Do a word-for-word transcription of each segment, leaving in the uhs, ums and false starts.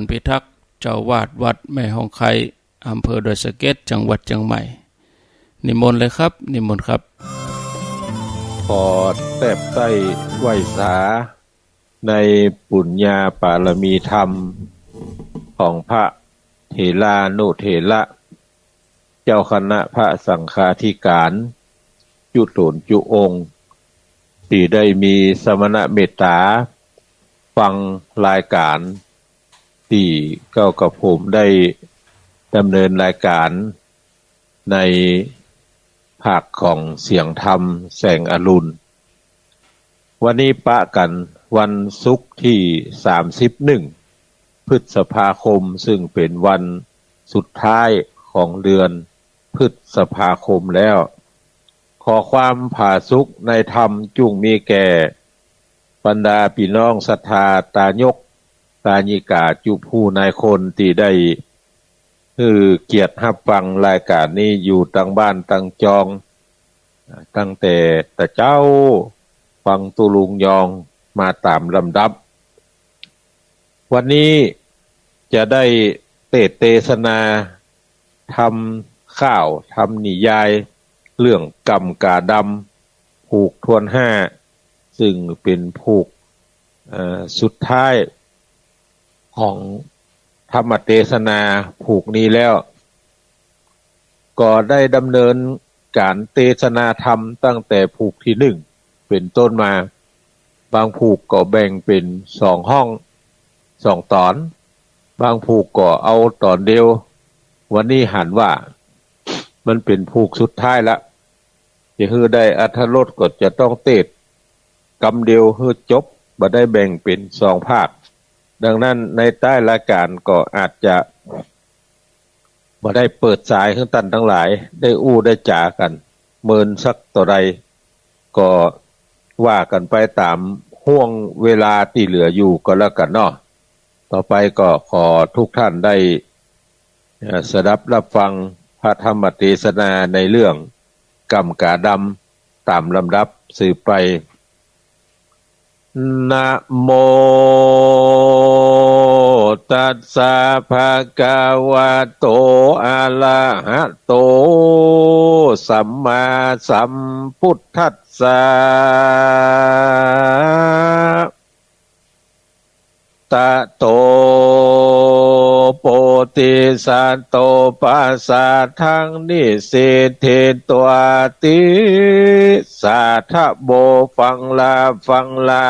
พิทักษ์ เจ้าอาวาสวัดแม่ฮ่องไคร้ อำเภอดอยสะเก็ด จังหวัดเจียงใหม่ นิมนต์เลยครับ นิมนต์ครับ ขอแทบใต้ไหว้สา ในปุญญาปารมีธรรมของพระเถรานุเถระ เจ้าคณะพระสังฆาธิการ จุ๊ต๋นจุ๊องค์ ตี้ได้มีสมณเมตต๋า ฟังรายการ ตี้เก้ากับผมได้ดำเนินรายการ ในภาคของเสียงธรรมแสงอรุณ วันนี้ปะกั๋นวันศุกร์ตี้สามสิบเอ็ดพฤษภาคม ซึ่งเป๋นวันสุดท้ายของเดือนพฤษภาคมแล้ว ขอความผาสุกในธรรมจุ่งมีแก่บรรดาปี้น้องศรัทธาตายกตายิกาจุผู้นายคนตี้ได้ หื้อเกียรติฮับฟังรายการนี้อยู่ตังบ้านตังจอง ตั้งแต่ตะเจ๊าฟังตุ๊ลุงยองมาต๋ามลำดับ วันนี้จะได้เตสน์เตสนา ทำข่าว ทำนิยาย เรื่องก๋ำก๋าดำ ผูกถ้วนห้า ซึ่งเป๋นผูก เอ่อ สุดท้ายของธรรมเตสนาผูกนี้แล้ว ก็ได้ดำเนินก๋านเตสนาธรรมตั้งแต่ผูกตี้นึ่งเป๋นต้นมา บางผูกก็แบ่งเป๋นสองห้อง สองต๋อน บางผูกก็เอาต๋อนเดียว วันนี้หันว่ามันเป๋นผูกสุดท้ายละ จะหื้อได้อรรถรสก็จะต้องเตสน์กำเดียวหื้อจบ บ่ได้แบ่งเป๋นสองภาค ดังนั้นในต้านรายการก็อาจจะบ่ได้เปิดสายหื้อต้านตังหลายได้อู้ได้จ๋ากั๋น เมินสักเต้าใด ก็ว่ากั๋นไปต๋ามฮ่วงเวลาตี้เหลืออยู่ก็แล้วกั๋นเนาะ ต่อไปก็ขอทุกท่านได้ เอ่อ สดับฮับฟังพระธรรมเตสนาในเรื่องก๋ำก๋าดำต๋ามลำดับสืบไป นะโม ตัสสะ ภะคะวะโต อะระหะโต สัมมาสัมพุทธัสสะ ตะโต โพธิสัตโต ปัสสะทัง นิสสิทธิตวา ติสสะ ทะโม ฟังลา ฟังลา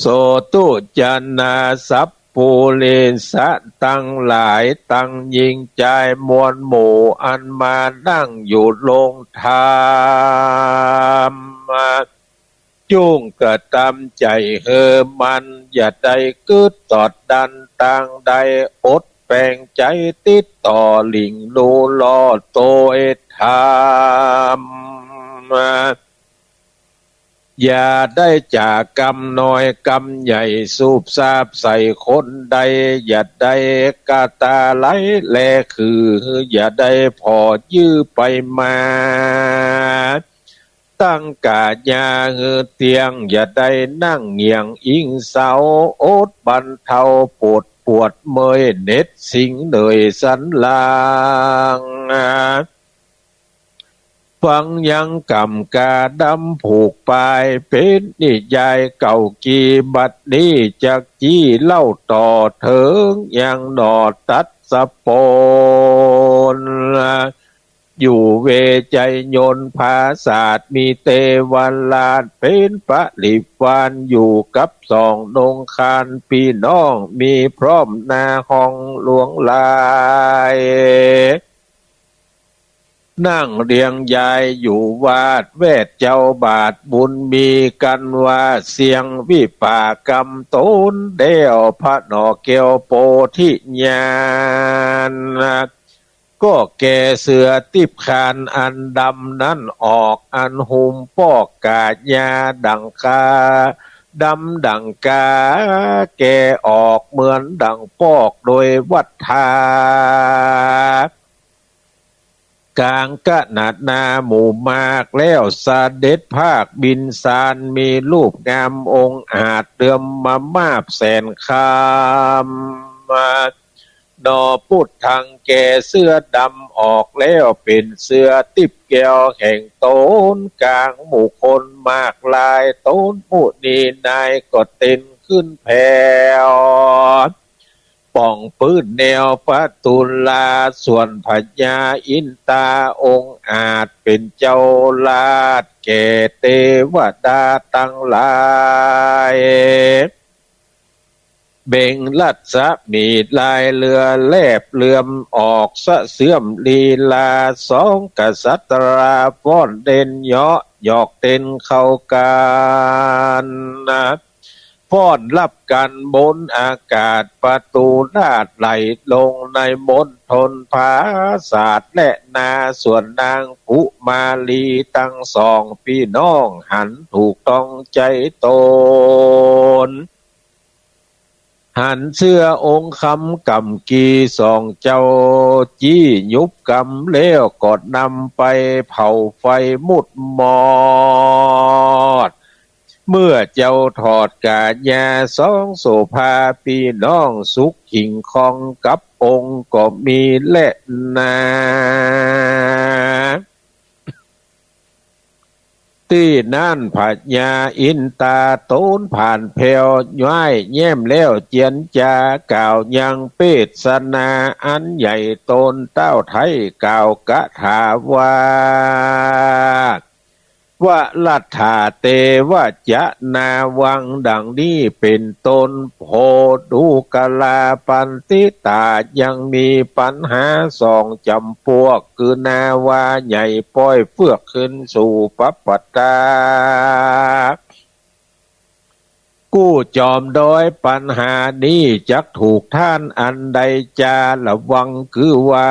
โสตุ จะนา สัพปุริสะตังหลาย ตังญิงจายมวลหมู่ อันมานั่งอยู่โฮงธรรม จุ่งกระตำใจ๋หื้อมั่น อย่าได้กึ๊ดตอดดันตางใด อดแป๋งใจ๋ติดต่อหลิ้งลู่ล่อโตยธรรม อย่าได้จ๋ากำน้อยกำใหญ่ สูบซาบใส่คนใด อย่าได้กะตาไหลแลคือ อย่าได้ผ่อยื้อไปมา ตั้งกายาหื้อเตี้ยง อย่าได้นั่งเหงี่ยงอิงเสา อดบรรเทาปวด ปวดเมื่อยเหน็ดสิ่งเหนื่อยสันหลัง ฟังยังก๋ำก๋าดำผูกปาย เป๋นนิยายเก่ากี่ บัดนี้จักจี้เล่าต่อเถิงยังหน่อตัดสะปอน อยู่เวไชยนต์ผาสาท มีเตวราชเป๋นปริวาร อยู่กับสองนงคาร ปี้น้องมีพร้อมนาห้องหลวงหลาย นั่งเรียงยายอยู่วาดแวด เจ้าบาทบุญมีกั๋นว่า เสี้ยงวิบากกรรมต๋นแล้ว พระหน่อแก้วโพธิญาณ ก็แก่เสื้อติ๊บคานอันดำนั้นออก อันหุ้มปอกกายาดั่งกา ดำดั่งกา แก่ออกเหมือนดั่งปอกโดยวัฏฏา เ ก๋างกะหนาดนาหมู่มาก แล้วเสด็จภาคบิณฑบาต มีรูปงามองอาจ เดิมมามาบแสนคำ หน่อปุดทังแก่เสื้อดำออก แล้วเป๋นเสื้อติ๊บแก้วแห่งต๋น ก๋างหมู่คนมากหลาย ต๋นมุนีนายก็เต้นขึ้นแผว ป่องปื้นแนวปทุรา ส่วนพญาอินตาองอาจ เป๋นเจ้าราชแก่เตวดาตังหลาย เบ่งรัศมีลายเรือแลบเหลื่อมออก สะเสื่อมลีลาสองกษัตรา ฟ้อนเต้นเยาะหยอกเต้นเข้ากั๋น ฟ้อนฮับกั๋นบนอากาศ ปทุราชไหลลงในมณฑลผาสาท และนา ส่วนนางกุมารีตังสองปี้น้อง หันถูกต้องใจ๋ต๋น หันเสื้อองค์คำก๋ำกี่สองเจ้า จี้ยุบกำแล้วก็นำไปเผาไฟหมุดหมอด เมื่อเจ้าถอดก๋ายาสองโสภา ปี้น้องสุขขิงคองกับองค์ก็มีแลนา ตี้นั้นพญาอินตาต๋นผ่านแผว ย้ายแย้มแล้วเจียรจา กล่าวยังเปสนาอันใหญ่ ต๋นเต้าไท้กล่าวกะถาว่า วรัตถาเตวะจะนาวัง ดังนี้เป๋นต้น โพธุกลาปันติตา ยังมีปัญหาสองจ๋ำปวก คือนาว่าใหญ่ป้อยเฟือกขึ้นสู่ปัปปะตา กู้จ๋อมดอย ปัญหานี้จักถูกต้านอันใดจา ละวังคือว่า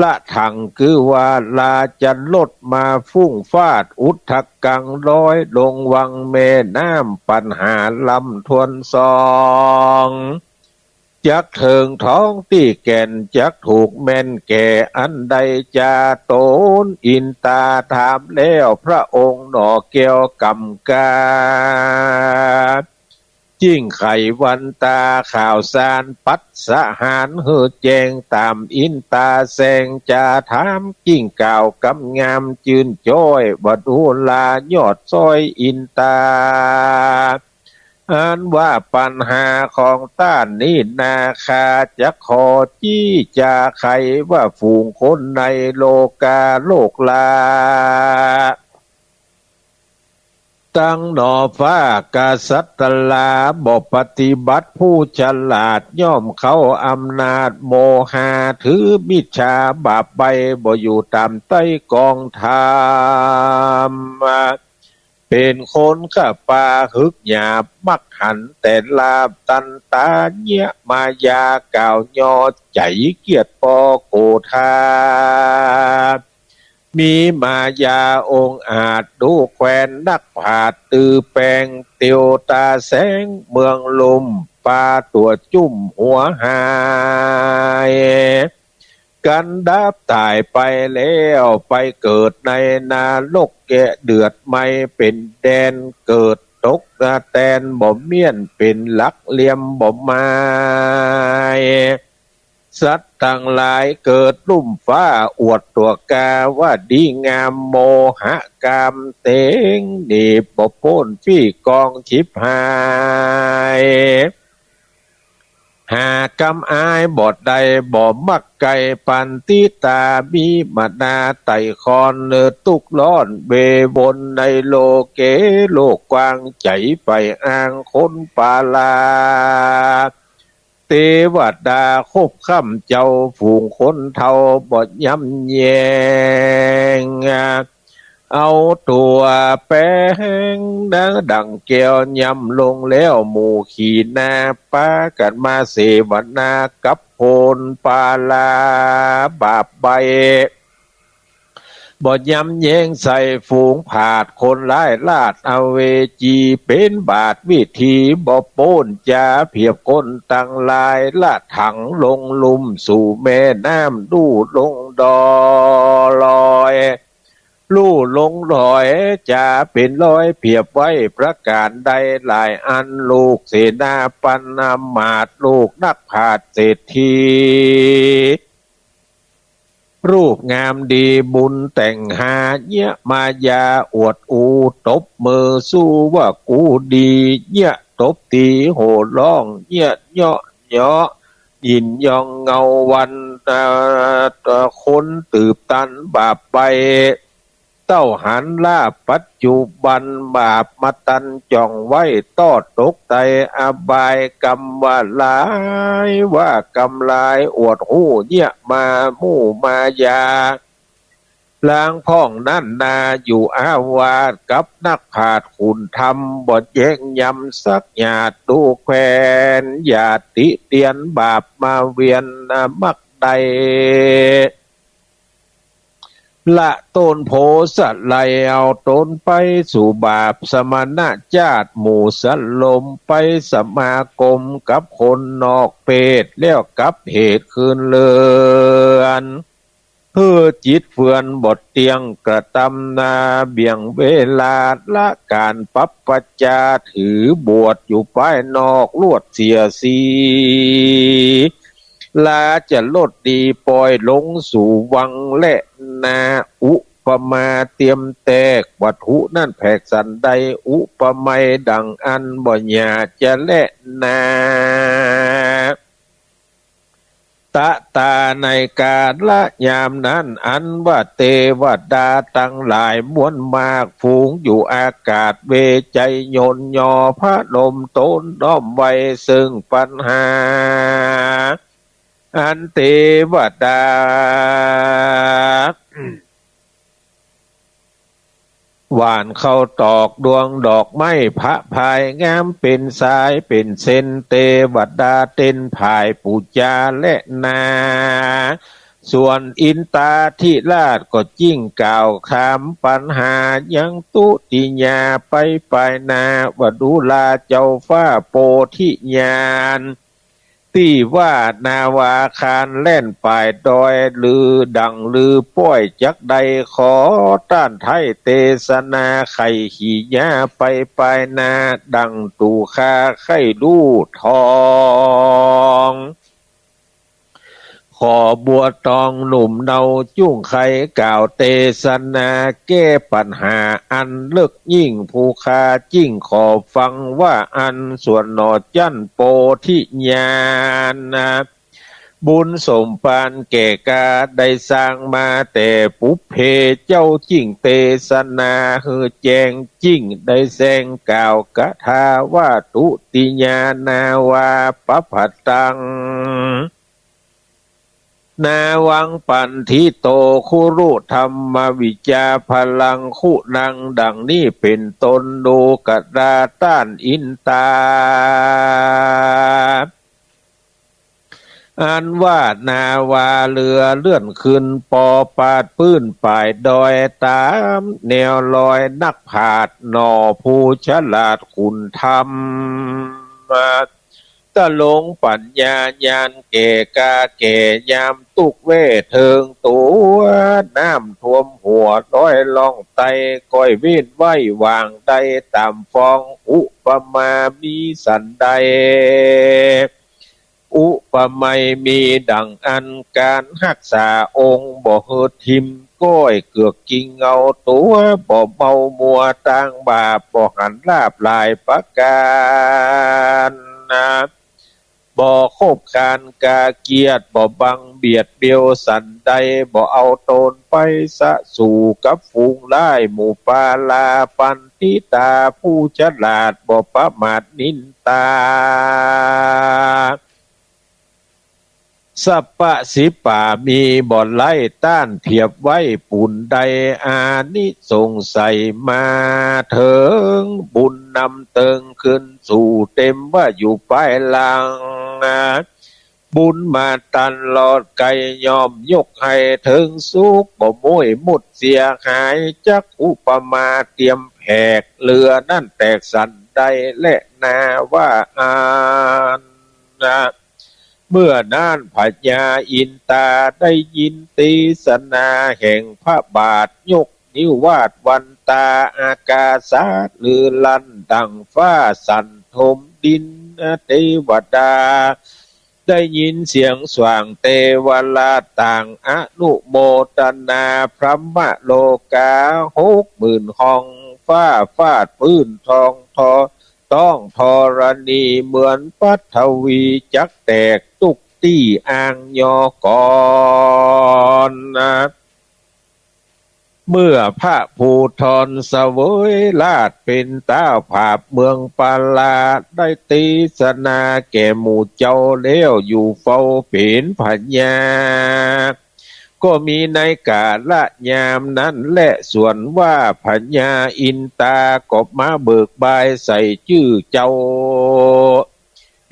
ละถังคือว่า ลาจะลดมาฟุ้งฟาด อุทธังลอยลงวังแม่น้ำ ปัญหาลำทวนสอง จักเถิงท้องตี้แก่น จักถูกแม่นแก่อันใดจา ต๋นอินตาถามแล้ว พระองค์หน่อแก้วกำกา จิ่งไขวันตาข่าวสารปัสสะหาร หื้อแจ้งต๋ามอินตาแสง จะถามจิ่งกล่าวกำงามจื้นจ้อย ว่าดูรายอดซ้อยอินตา อันว่าปัญหาของต้านนี้นา ข้าจะขอจี้จาไขว่า ฝูงคนในโลกาโลกลา ตังหนอฟ้ากษัตรา บ่ปฏิบัติผู้ฉลาด ย่อมเข้าอำนาจโมหะ ถือมิจฉาบาปใบ้ บ่อยู่ต๋ามใต้กองธรรม เป๋นคนข้าปาหึกหยาบ มักหันแต่ลาภ ตัณหาเยียะมายา กล่าวย่อใจ๋เกียรติปอโกธา มีมายาองอาจ ดูแควนนักผาด ตือแปงเตียวต๋าแสง เมืองลุ่มปาตั๋วจุ่มหัวหาย กันดารต๋ายไปแล้ว ไปเกิดในนรกแกะเดือดไหม้ เป๋นแดนเกิดตกแตนบ่เมี้ยน เป๋นหลักเหลี่ยมบ่ไม้ สัตว์ตังหลายเกิดลุ่มฟ้า อวดตั๋วกาว่าดีงาม โมหะกามเตงหนีบ่ป๊น ปี้กองฉิบหาย หากำอายบ่ได้ บ่มักใก่ ปันติตา มีมานาไต่คอน เนิดตุ๊กข์ร้อนเววน ในโลเกโลกกว้าง ใจ๋ไปอ้างคนปาลา เตวดาคบค่ำเจ้า ฝูงคนเฒ่าบ่ย่ำแยง เอาตั๋วแปงดังแก้ว ย่ำลงแล้วหมู่ขีนา ปากั๋นมาเสวนา กับคนปาลาบาปใบ้ บ่ยำแยงใส่ฝูงผาดคนร้ายราชอเวจี เป๋นบาปวิธีบ่ป๊น จ๋าเผียบคนตังหลาย ละถังลงลุ่มสู่แม่น้ำ ลู่ลงดอลอย ลู่ลงดอย จ๋าเป๋นรอยเผียบไว้ประก๋านใดหลายอัน ลูกเสนาปัณณมาด ลูกนักผาดเศรษฐี รูปงามดีบุญแต่งหา เยียะมายาอวดอู้ ตบมือสู้ว่ากูดี เยียะตบตี๋โห่ฮ้อง เยียะเยาะเยาะ หยิ่นยองเงาวัน อ่า คนตื่บตันบาปไป เต้าหันลาปัจจุบัน บาปมาตันจ่องไว้ ต้อตกไตอบาย กรรมว่าหลาย ว่ากรรมหลาย อวดฮู้เยียะมามู่มายา ลางพ่องนั้นนาอยู่อาวาส กับนักผาดขุนธรรม บ่แย้งยำสักหยาด ดูแควนอย่าติเตียน บาปมาเวียนมักใด ละต้นโพธิ์สะไล เอาตนไปสู่บาป สมณะจาติหมู่สลม ไปสมาคมกับคนนอกเพศ แล้วกลับเหตุคืนเฮือน หื้อจิตเฟือนบ่เตี้ยง กระตำนาเบี่ยงเวลา ละก๋านปัพพจา ถือบวชอยู่ป้ายนอก ลวดเสียสี ลาจะลดดีปอยลงสู่วัง และนาอุปมาเตียมแตก วัตถุนั้นแผกสันใด อุปไมยดั่งอั้น บ่หย่าจะแลนา ตะตาในกาละยามนั้น อันว่าเตวดาตังหลายมวลมาก ฝูงอยู่อากาศ เวไชยนยอ พนมตนน้อมไหว้ ซึ่งปัญหา อันเตวดา หว่านข้าวตอกดวงดอกไม้ ประพายงามเป๋นสายเป๋นเส้น เตวดาเต้นผายปู๋จาแลนา ส่วนอินตาธิราชก็ยิ่งกล่าวถามปัญหายังตุติยาไปปายนา ว่าดูราเจ้าฟ้าโปธิญาณ ตี้ว่านาวาคารแล่นป่ายดอย ลือดั่งลือป้อยจักใด ขอต้านไท้เตสนา ไขหิยาไปปายนา ดั่งตู่ข้าใค่ฮู้ทอง ขอบัวตองหนุ่มเนาจุ่งไขกล่าวเตสนา แก้ปัญหาอันเลิกยิ่ง ผู้ข้าจึ่งขอฟังว่าอั้น ส่วนหนอจั้นโปธิญาณ บุญสมภารแก่กาได้สร้างมาแต่ปุพเพ เจ้าจึ่งเตสนาหื้อแจ้ง จึ่งได้แสดงกล่าวคาถาว่า ตุติยานาวาปะพัตตัง นาวังปันทิโต คุรุธัมมวิจาพลังคุณัง ดั่งนี้เป๋นต้น ดูกราต้านอินตา อันว่านาวาเฮือเลื่อนขึ้น ปอปาดปื้นป่ายดอย ต๋ามแนวรอยนักผาด หน่อผู้ฉลาดขุนธรรม ตะลงปัญญาญาณแก่กาแก่ยาม ตุ๊กข์แว่เถิงตั๋ว น้ำท่วมหัว ดอยล่องไต่ ก้อยเว้นไว้หว่างใด ต๋ามฟ้องอุปมามีสันใด อุปไมยมีดั่งอั้น ก๋านฮักษาองค์บ่หื้อถิ่ม ก้อยเกือกกิ่งเงาตั๋ว บ่เมามัวตางบาป บ่หันลาภหลายประก๋าน บ่คบคานกาเกียรติ บ่บังเบียดเบียวสันใด บ่เอาตนไปสะสู่กับฝูงร้ายหมู่ปาลา ปัณฑิตาผู้ฉลาด บ่ประมาทนินตา สัพพะสิบป่ามี บ่ไร้ต้านเผียบไว้ปูนใด อานิสงส์ใสมาเถิง บุญนำเติงขึ้นสู่ เต็มว่าอยู่ปายหลัง บุญมาตลอดไกล ย่อมยกหื้อเถิงสุข บ่ม้วยหมดเสียหาย จักอุปมาเตียมแผก เหลือนั้นแตกสันใด แลนาว่าอั้นนะ เมื่อนั้นพญาอินตาได้ยินเตสนาแห่งพระบาท ยกนิวาสวันตา อากาศาสะลือลั่นดังฟ้าสั่นถมดิน เทวดา ได้ยินเสียงสว่าง เทวราชต่างอนุโมทนา พรหมโลกาหกหมื่นห้อง ฟ้าฟาดพื้นทองทอ ท้องธรณีเหมือนปฐวีจักแตก ตุ๊กตี้อ้างยอก่อนนะ เมื่อพระภูธรเสวยราชย์เป๋นเต๊าผาบเมืองปาลา ได้เตสนาแก่หมู่เจ้าแล้ว อยู่เฝ้าเป๋นพญา ก็มีในกาละยามนั้นแล ส่วนว่าพญาอินตาก็มาเบิกบายใส่จื้อเจ้า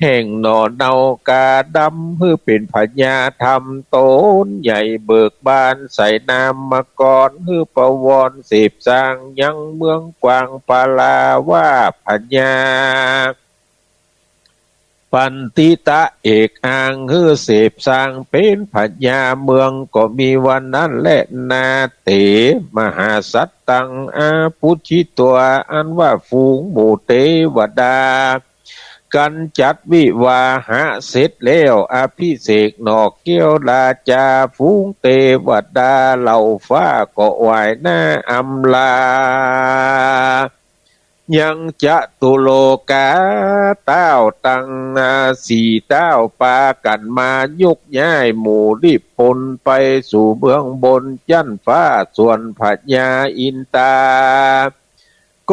แห่งหน่อเนากาดำ หื้อเป๋นพญาธรรมต๋นใหญ่เบิกบาน ใส่นามกรหื้อประวรเสพสร้างยังเมืองกว้างปาลา ว่าพญาปัณฑิตะเอกอ้าง หื้อเสพสร้างเป๋นพญาเมือง ก็มีวันนั้นแลนา เต มหาสัตตัง อภุชฌิตวา อันว่าฝูงหมู่เตวดา กั๋นจัดวิวาหะเสร็จแล้ว อภิเษกหน่อแก้วราจา ฝูงเตวดาเหล่าฟ้าก็ไหว้หน้าอำลา ยังจตุโลกาเต๊าตังสี่เต๊า ปากั๋นมายกย้ายหมู่ริพลไปสู่เบื้องบนจั๊นฟ้า ส่วนพญาอินตา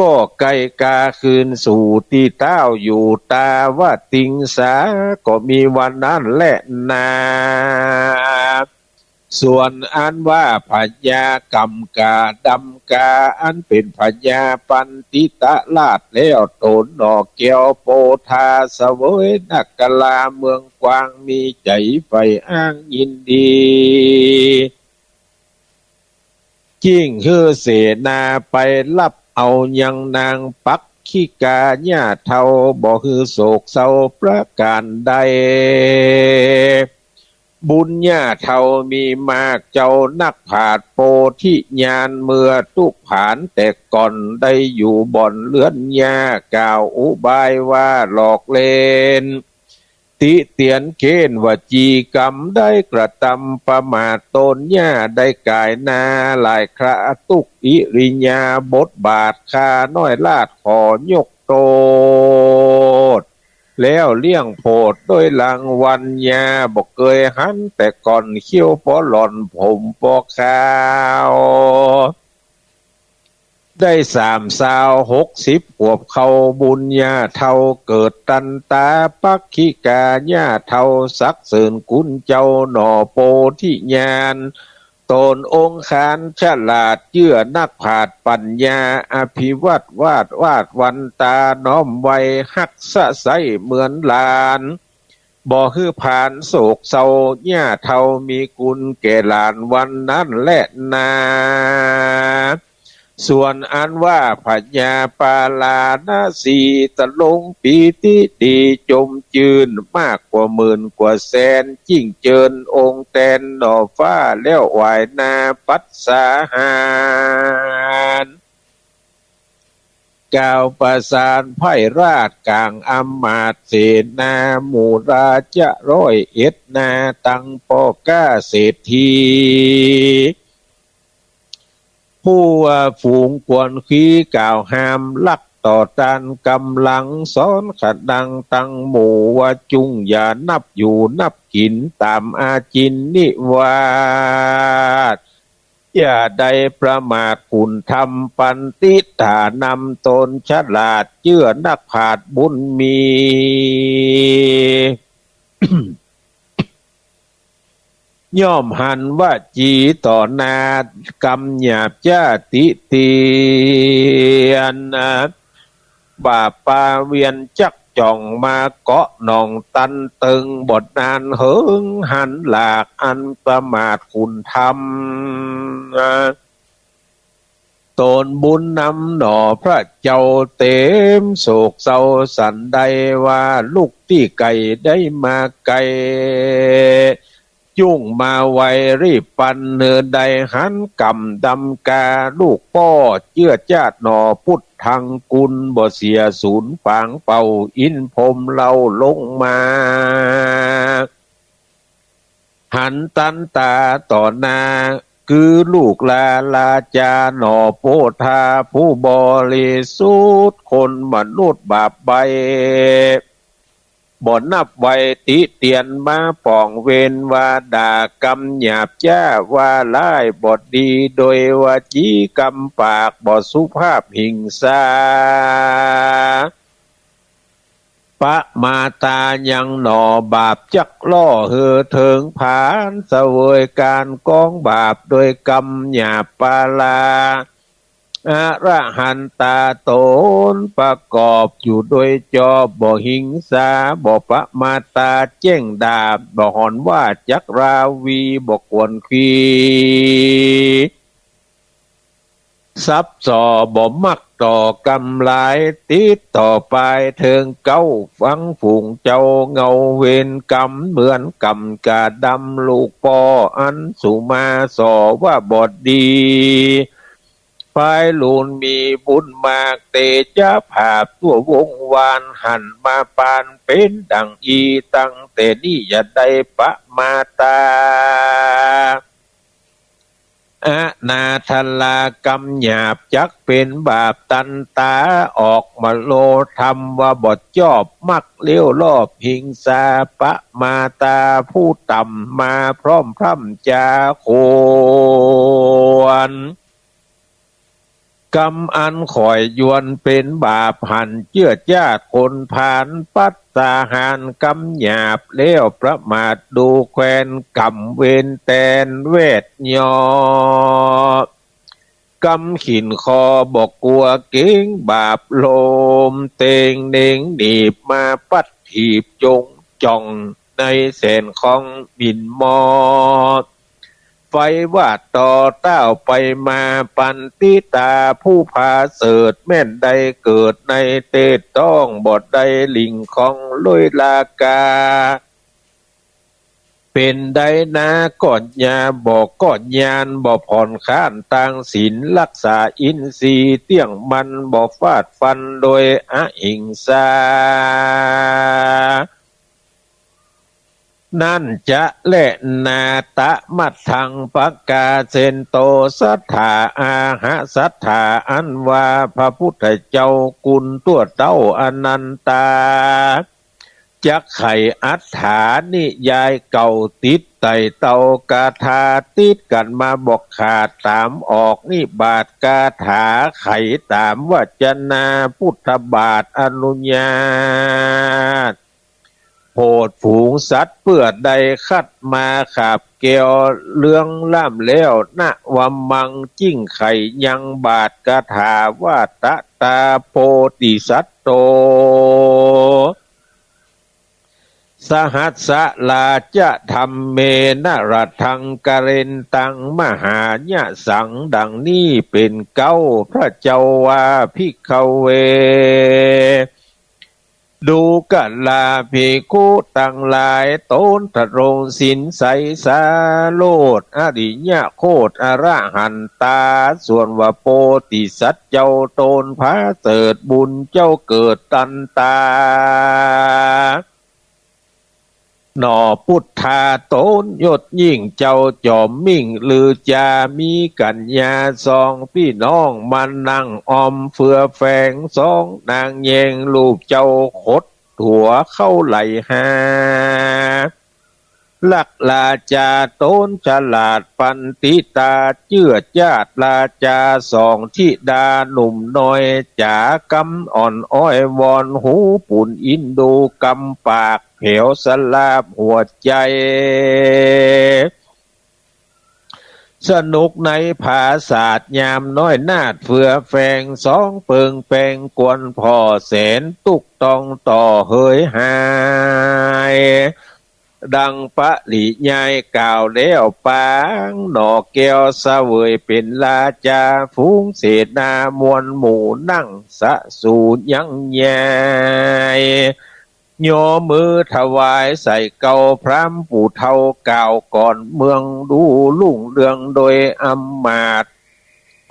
ก็ไกลกาคืนสู่ตี้เต๊าอยู่ตาวติงสา ก็มีวันนั้นแลนา ส่วนอันว่าพญากัมกาดำกา อันเป๋นพญาปัณฑิตราชแล้ว ตนหน่อแก้วโพธา เสวยนักกลาเมืองกว้าง มีใจ๋ใฝ่อ้างยินดี จิ่งหื้อเสนาไปฮับเอายังนางปักขิกาหญ้าเฒ่า บ่หื้อโศกเศร้าประก๋านใด บุญหญ้าเฒ่ามีมาก เจ้านักปราชญ์โพธิญาณ เมื่อตุ๊ผ่านแต่ก่อน ได้อยู่บ่อนเฮือนหญ้า กล่าวอุบายว่าหลอกเล่น ติเตียนเค้นวจีกรรม ได้กระตำประมาทต๋นหญ้า ได้ก๋ายหน้าหลายครา ตุ๊กอิริยาบถบาท ข้าน้อยราชขอยกโต้ษ แล้วเลี้ยงโผดโดยรางวัลหญ้า บ่เกยหันแต่ก่อน เขี้ยวปอหล่อนผมปอขาว ได้สามซาวหกสิบขวบเข้า บุญหญ้าเฒ่าเกิดตันตา ปักขิกาหญ้าเฒ่าสรรเสริญคุณเจ้าหน่อโพธิญาณ ต๋นองค์คานฉลาด เจื้อนักปราชญ์ปัญญา อภิวัตวาดวาดวันตา น้อมไว้ฮักษาใส่เหมือนหลาน บ่หื้อผลาญโศกเศร้า หญ้าเฒ่ามีคุณแก่หลานวันนั้นแลนา ส่วนอันว่าพญาปาราณสี ตะลงปีติดีจมจื้น มากกว่าหมื่นกว่าแสน จิ่งเจิญองค์แตนหน่อฟ้า แล้วไหว้หน้าปัสสาหาร กล่าวประสานไพร่ราชก๋างอำมาตย์เสนา หมู่ราชะร้อยเอ็ดนา ตังป้อก๊าเศรษฐี ผู้ว่าฝูงกวนขีกล่าวห้าม ลักต่อต้านก๋ำลัง สอนขดังตังหมู่ ว่าจุ่งอย่านับอยู่นับกิ๋น ต๋ามอาจิณนิวาส อย่าได้ประมาทคุณธรรม ปัณฑิตานำต๋นฉลาด เจื้อนักปราชญ์บุญมี ย่อมหันวจีต่อหน้า กำหยาบจ้าติเตียน บาปปาเวียนจัก จ่องมาเกาะหนองตันเติง บ่นานเหิงหันหลากอันประมาทคุณธรรม ตนบุญนำหนอพระเจ้าเต็มโศกเศร้าสันใด ว่าลูกตี้ไก๋ได้มาไก๋ จุ่งมาไวรีบปันเนินใด หันกำดำกาลูกป้อ เจื้อจาดหนอพุทธังกุล บ่เสียสูญปางเป่า อินพรหมเล่าลงมา หันตันต๋าต่อหน้า คือลูกลาราจาหนอโพธาผู้บริสุทธิ์ คนมนุษย์บาปใบ้ บ่นับไหวติเตียนมาป่องเวร ว่าด่ากำหยาบจ้าว่าร้ายบ่ดี โดยวจีกำปากบ่สุภาพหิงสา ประมาทายังหนอบาปจักล่อหื้อเถิงผาน เสวยก๋านกองบาปโดยกำหยาบปารา อรหันตาต๋นประกอบอยู่โดยจอบ บ่หิงสา บ่ประมาทา แจ้งด่า บ่หอนว่าจักราวี บ่ขวนขวี สับส่อบ่มักต่อกำลาย ติดต่อปายเถิงเก๊า ฟังฝูงเจ้าเงาเวรกำ เหมือนกำกาดำลูกป้อ อันสุมาส่อว่าบ่ดี ปายลูนมีบุญมาก เตจะผาบทั่ววงวาน หันมาปานเป๋นดั่งอี้ ตั้งแต่นี้อย่าได้ประมาทา อนาถลากำหยาบจักเป๋นบาปตันต๋า ออกมโนธรรมว่าบ่จอบ มักเลี้ยวลอบหิงสา ประมาทาผู้ต่ำมาพร่ำพร่ำจาควร กำอันข่อยยวนเป๋นบาป หันเจื้อจาดคนผาน ปัสสาหารกำหยาบ แล้วประมาทดูแควน กำเวรแตนแวดยอ กำขินคอบ่กั๋วเก๋ง บาปโลมเต็งเน็งหนีบ มาปัดถีบจงจ่อง ในแสนของหมิ่นหมอ ไฟวาดต่อเต้าไปมา ปันติตาผู้ผาเสริฐ แม่นได้เกิดในเตศต้อง บ่ได้หลิ่งของลุยลากา เป๋นได้นาก้อนยา บ่ก้อนยาน บ่ผ่อนคลานตางศีล รักษาอินทรีย์เตี้ยงมั่น บ่ฟาดฟันโดยอหิงสา นั้นจะแลนา ตะมัทธังปะกาเสนโต สัตถาอาหะสัตถา อันว่าพระพุทธเจ้ากุณฑั้วเต้าอนันตา จักไขอัฏฐานิยายเก่า ติดไต่เต้าคาถา ติดกั๋นมาบ่ขาด ต๋ามออกนิบาตคาถา ไขต๋ามวัจจนา พุทธบาทอนุญาต โผดฝูงสัตว์เปื้อได้คัดมา ขาบแก้วเรื่องล้ำแล้ว นะวะมัง จึ่งไขยังบาทคาถาว่า ตะตาโพธิสัตโต สหัสสะราชะธัมเมนะ รัตถังกะเรนตัง มหายะสัง ดังนี้เป๋นเก๊า พระเจ้าว่า ภิกขเว ดูกราภิกขุตังหลาย ต๋นทรงศีลใสสาโรจน์ อริยะโคตรอรหันตา ส่วนว่าโพธิสัตว์เจ้าต๋นผาเสริฐบุญเจ้าเกิดตันตา หน่อปุทธาต๋นยศยิ่งเจ้าจอมมิ่งลือจา มีกัญญาสองปี้น้อง มานั่งอ้อมเฟือแฝง สองนางแยงรูปเจ้าขดหัวเข้าไหลหา ลักราชาต๋นฉลาดปันติตา เจื้อจาดราชาสองธิดาหนุ่มน้อย จ๋ากำอ่อนอ้อยวอนหู ปูนอินดูกำปาก แผวสลาบหัวใจ๋ สนุกในผาสาทยามน้อยนาฏเฟือแฟง สองเปิงแปงกวนผ่อแสน ตุ๊กต้องต่อเหยหาย ดังปริยายกล่าวแล้วปาง หน่อแก้วเสวยเป๋นราจา ฝูงเสนามวลหมู่นั่งสะสูยั้งยาย ยอมือถวายใส่เกล้าพราหมณ์ผู้เฒ่ากล่าวก่อน เมืองดูรุ่งเรืองโดยอำมาตย์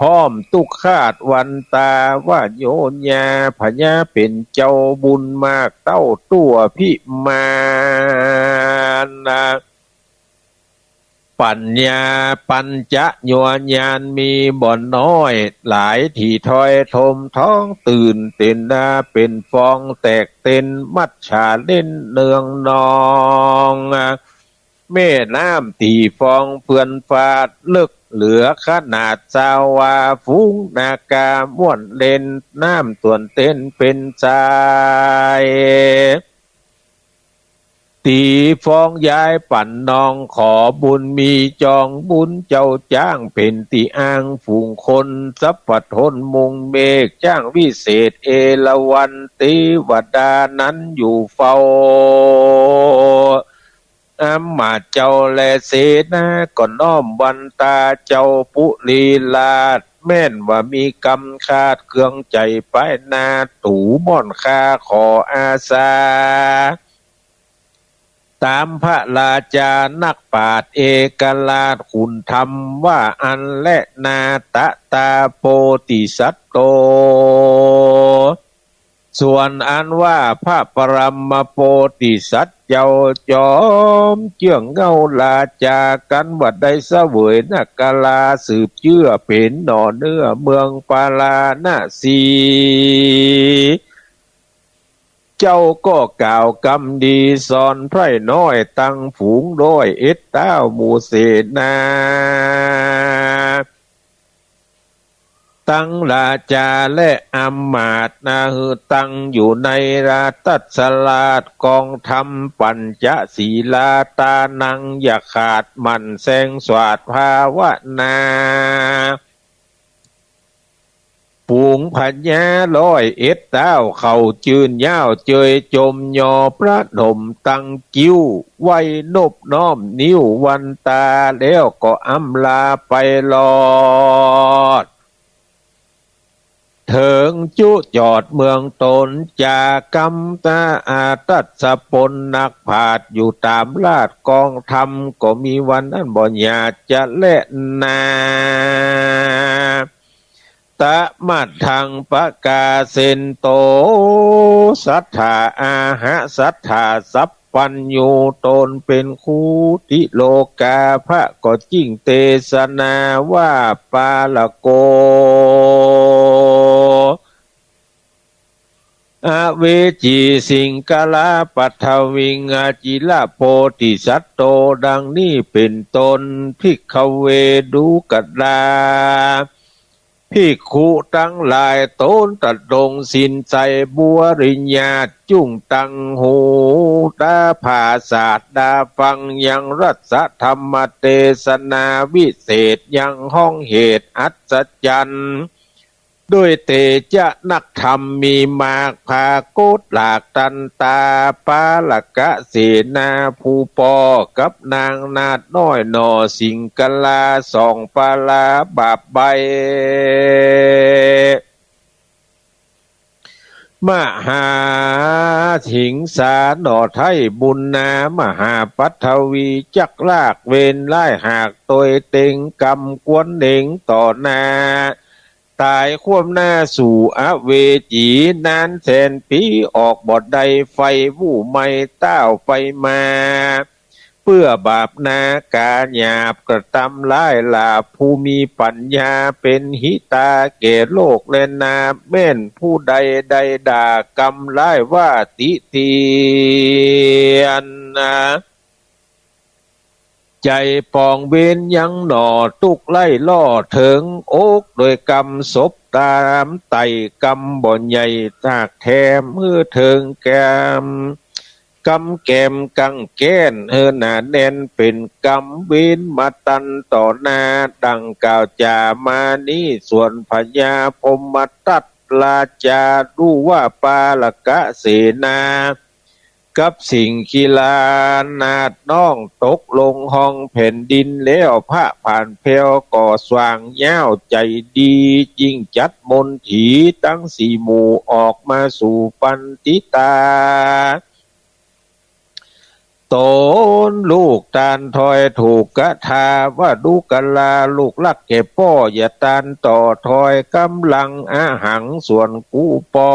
พร้อมตุ๊กขาดวันตาว่าโยญา พญาเป๋นเจ้าบุญมากเต้าตั๋วพิมานนะ ปัญญาปัญจะยัวญาณมีบ่น้อย หลายที่ถ้อยทมท้องตื่นเต้นนา เป๋นฟองแตกเต็นมัจฉาเล่นเนืองนอง แม่น้ำตี้ฟองเปื้อนฟาด เลิกเหลือขนาดซาวา ฝูงนาคาม่วนเล่น น้ำต้วนเต้นเป๋นสาย ตี้ฟองย้ายปั๋นนอง ขอบุญมีจองบุญเจ้าจ้าง เป๋นตี้อ้างฝูงคน สัพพะทนมุงเมฆ จ้างวิเศษเอราวัณ เตวดานั้นอยู่เฝ้า อำมาตย์เจ้าและเสนา ก็น้อมวันตาเจ้าปุรีราช แม่นว่ามีกำขาดเครื่องใจ๋ไปหน้า ตู่ม่อนข้าขออาสา ต๋ามพระราชานักปราชญ์เอกราชขุนธรรมว่าอั้นแลนา ตะตาโพธิสัตโต ส่วนอันว่าพระปรมโพธิสัตว์เจ้าจอมเจื้องเหง้าราชา กันว่าได้เสวยนาคราสืบเจื้อเป๋นหน่อเนื้อเมืองปาราณสี เจ้าก็กล่าวกำดีสอนไพร่น้อยตังฝูงร้อยเอ็ดเต้าหมู่เสนา ตังราชาและอำมาตย์นา หื้อตั้งอยู่ในราชสราชกองธรรม ปัญจศีลาตานังอย่าขาดหมั่นแซงสวาดภาวนา ฝูงพญาร้อยเอ็ดเต้าเขาจื้นยาวเจยจมยอพระดมตังกิ้ว ไหว้นบน้อมนิ้ววันตา แล้วก็อำลาไปรอด เถิงจุจอดเมืองตน จากำตาอาตัสปนนักปราชญ์อยู่ต๋ามราชกองธรรม ก็มีวันนั้นบ่หยาดจะแลนา ตะมัทธังปะกาเสนโต สัตถาอาหะสัตถาสัพพัญญู ตนเป๋นครูติโลกาภะ ก็จึ่งเตสนาว่า ปาละโก อเวจีสิงคลาปัทวิง อจิระโพธิสัตโต ดังนี้เป๋นต้น ภิกขเว ดูกรา ภิกขุตังหลาย ตนตัดลงศีลใส บริญาตจุ่งตังหูตาผาสาทดาฟัง ยังรัสธรรมเตสนาวิเศษ ยังฮ้องเหตุอัศจรรย์ ด้วยเตจะนักธรรมมีมาก ผากฏหลากตันตา ปาละกะเสนาผู้ป้อกับนางนาฏน้อยหน่อสิงคลา สองปาลาบาปใบ มหาสิงสาหน่อไท้บุญนา มหาปัทวีจักลากเวรร้ายหากตวยเต็งกรรมควรเหน่งต่อหน้า ต๋ายคว่ำหน้าสู่อเวจีนานแสนปี๋ ออกบ่ได้ไฟบู้ไหม้เต้าไปมา เปื้อบาปนากาหยาบกระตำร้ายหลาบ ผู้มีปัญญาเป๋นหิตาแก่โลกและนา แม่นผู้ใดได้ด่ากำร้ายว่าติเตียนนา ใจ๋ปองเวรยังหน่อตุ๊กข์ไร้ล่อเถิงอก โดยกำสบต๋ามไต่กำบ่ใหญ่ตากแถมหื้อเถิงแก่ กำแกมกังแก้นหื้อหนาแน่นเป๋นกำเวนมาตันต่อหน้า ดังกล่าวจ๋ามานี้ ส่วนพญาพรหมทัตราชา ฮู้ว่าปาละกะเสนา กับสิงคิลานาถน้องตกลงฮองแผ่นดินแล้ว พระผานแผ้วก็สว่างเย้าใจ๋ดี จึงจัดมนถีตังสี่หมู่ออกมาสู่ปันติตา ต๋นลูกตานทอยถูกกะทา วดูกราลูกฮักแก่ป้อ อย่าตานต่อทอย ก๋ำลังอะหังส่วนกู้ป้อ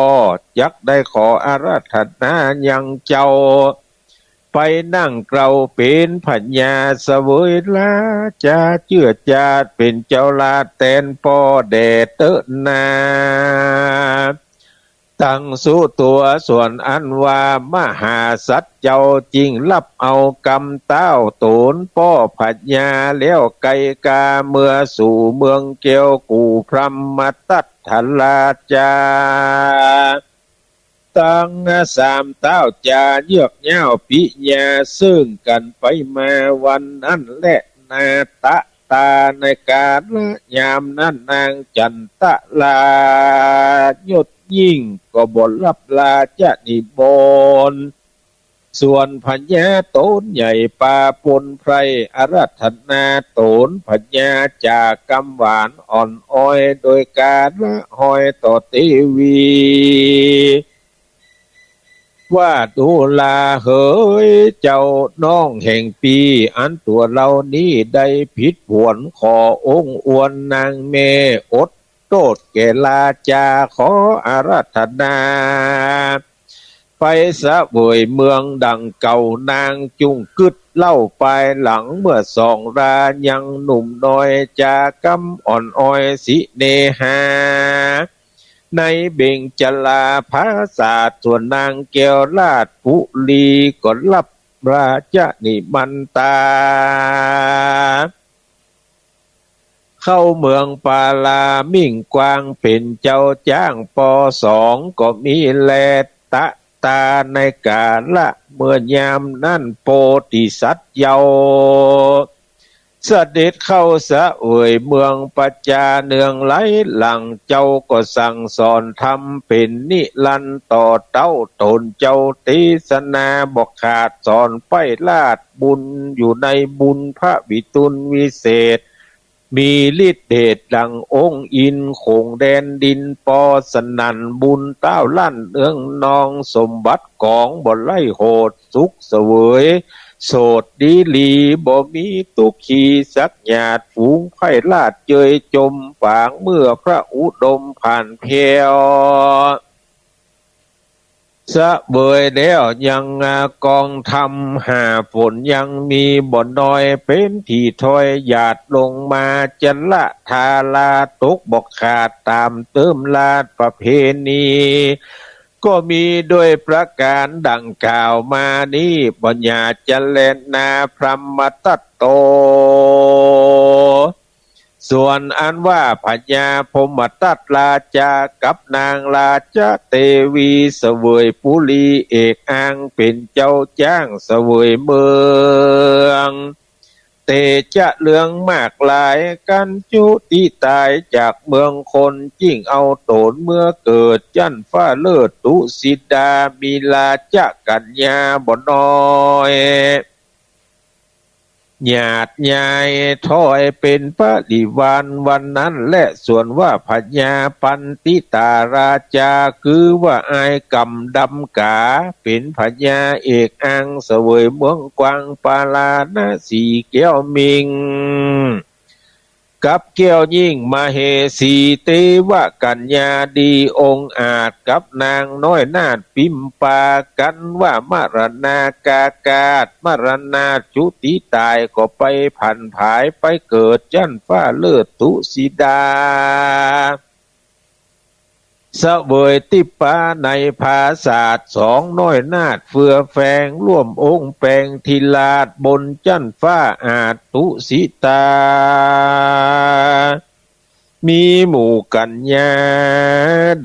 จักได้ขออาราธนายังเจ้า ไปนั่งเกล้าเป๋นพญาเสวยราชา เจื้อจาดเป๋นเจ้าราชแตนป้อแด่เต๊อะนา ตังสุตั๋ว ส่วนอันว่ามหาสัตว์เจ้า จึงฮับเอากำเต้าต๋นป้อพญาแล้ว ไกลก๋าเมือสู่เมืองแก้ว กู่พรหมทัตถราชา ตังสามเต้าจาเยือกเย้าปิญา ซึ่งกั๋นไปมาวันนั้นแล นาตะตา ในกาละยามนั้น นางจันตะลายศยิ่ง ก็บ่ฮับราชนิมนต์ ส่วนพญาต๋นใหญ่ปาปนไพร่ อาราธนาต๋นพญาจ๋ากำหวานอ่อนอ้อย โดยกาละฮอยต่อเตวี ว่าดูราเหยเจ้าน้องแห่งปี้ อันตั๋วเฮานี้ได้ผิดผวน ขอองค์อวนนางแม่อดโต้ษแก่ราชา ขออาราธนา ไปเสวยเมืองดังเก่า นางจุ่งกึ๊ดเล่าปายหลัง เมื่อสองรายังหนุ่มน้อย จ๋ากำอ่อนอ้อยสิเนหา ในเบญจราผาสาท ส่วนนางแก้วราชบุรี ก็ฮับราชนิมนตา เข้าเมืองปาลามิ่งกวาง เป๋นเจ้าจ๊างปอสอง ก็มีแล ตะตา ในกาละเมื่อยามนั้น โพธิสัตว์เยาว์ เสด็จเข้าเสวยเมืองปัจจา เนืองไหลหลังเจ้าก็สั่งสอนธรรมเป๋นนิรันดร์ ต่อเต้าต๋นเจ้าเตสนาบ่ขาด สอนใป้ราชบุญอยู่ในบุญพระวิรุฬวิเศษ มีฤทธิ์เดชดังองค์อินทร์ โขงแดนดินปอสนั่น บุญเต้าลั่นเนืองนอง สมบัติกองบ่ไร้โหด สุขเสวยโสดดีหลี บ่มีตุ๊กขีสักหยาด ฝูงไพร่ราชเจยจม ปางเมื่อพระอุดมผ่านแผ้ว เสวยแล้วยังกองธรรมห้าผล ยังมีบ่น้อยเป๋นตี้ถ้อย หยาดลงมาจาระธารา ตกบ่ขาดต๋ามเติมราชประเพณี ก็มีด้วยประก๋านดังกล่าวมานี้ บ่หยาดจะแลนาพรหมทัตโต ส่วนอันว่าพญาพรหมทัตราชากับนางราชเตวี เสวยปุรีเอกอังค์ เป๋นเจ้าจ๊างเสวยเมือง เตจะเรืองมากหลาย กั๋นจุติต๋ายจากเมืองคน จึ่งเอาต๋นเมือเกิดจั๊นฟ้าเลิศตุสิดา มีราชกัญญาบ่น้อย หยาดยายถ้อยเป๋นปริวารวันนั้นแล ส่วนว่าพญาปันติตาราชา คือว่าอ้ายกำดำก๋า เป๋นพญาเอกอังค์เสวยเมืองกวางปาราณสีแก้วมิง กับแก้วยิ่งมเหสี เตวกัญญาดีองอาจ กับนางน้อยนาถปิมปา กั๋นว่ามรณากากาศ มรณาจุติต๋าย ก็ไปผันผายไปเกิดจั๊นฟ้าเลิศตุสิดา เสวยทิพพาในผาสาท สองน้อยนาถเฟือแฟง ร่วมองค์แปงธิราช บนจั๊นฟ้าอาจตุสิตา มีหมู่กัญญา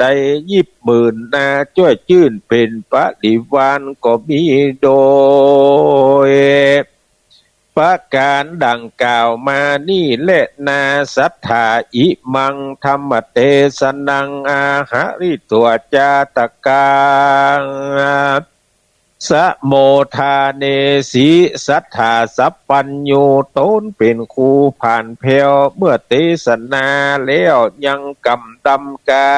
ได้ยิบหมื่นนา จ้วยจื้นเป๋นปริวารก็มีโดย ประก๋านดังกล่าวมานี้แลนา สัทธา อิมัง ธัมมเตสนัง อาหะริตวา จาตะกัง สะโมทาเนสิ สัทธา สัพพัญญู ต๋นเป๋นครูผ่านแผ้ว เมื่อเตสนาแล้วยังกำดำกา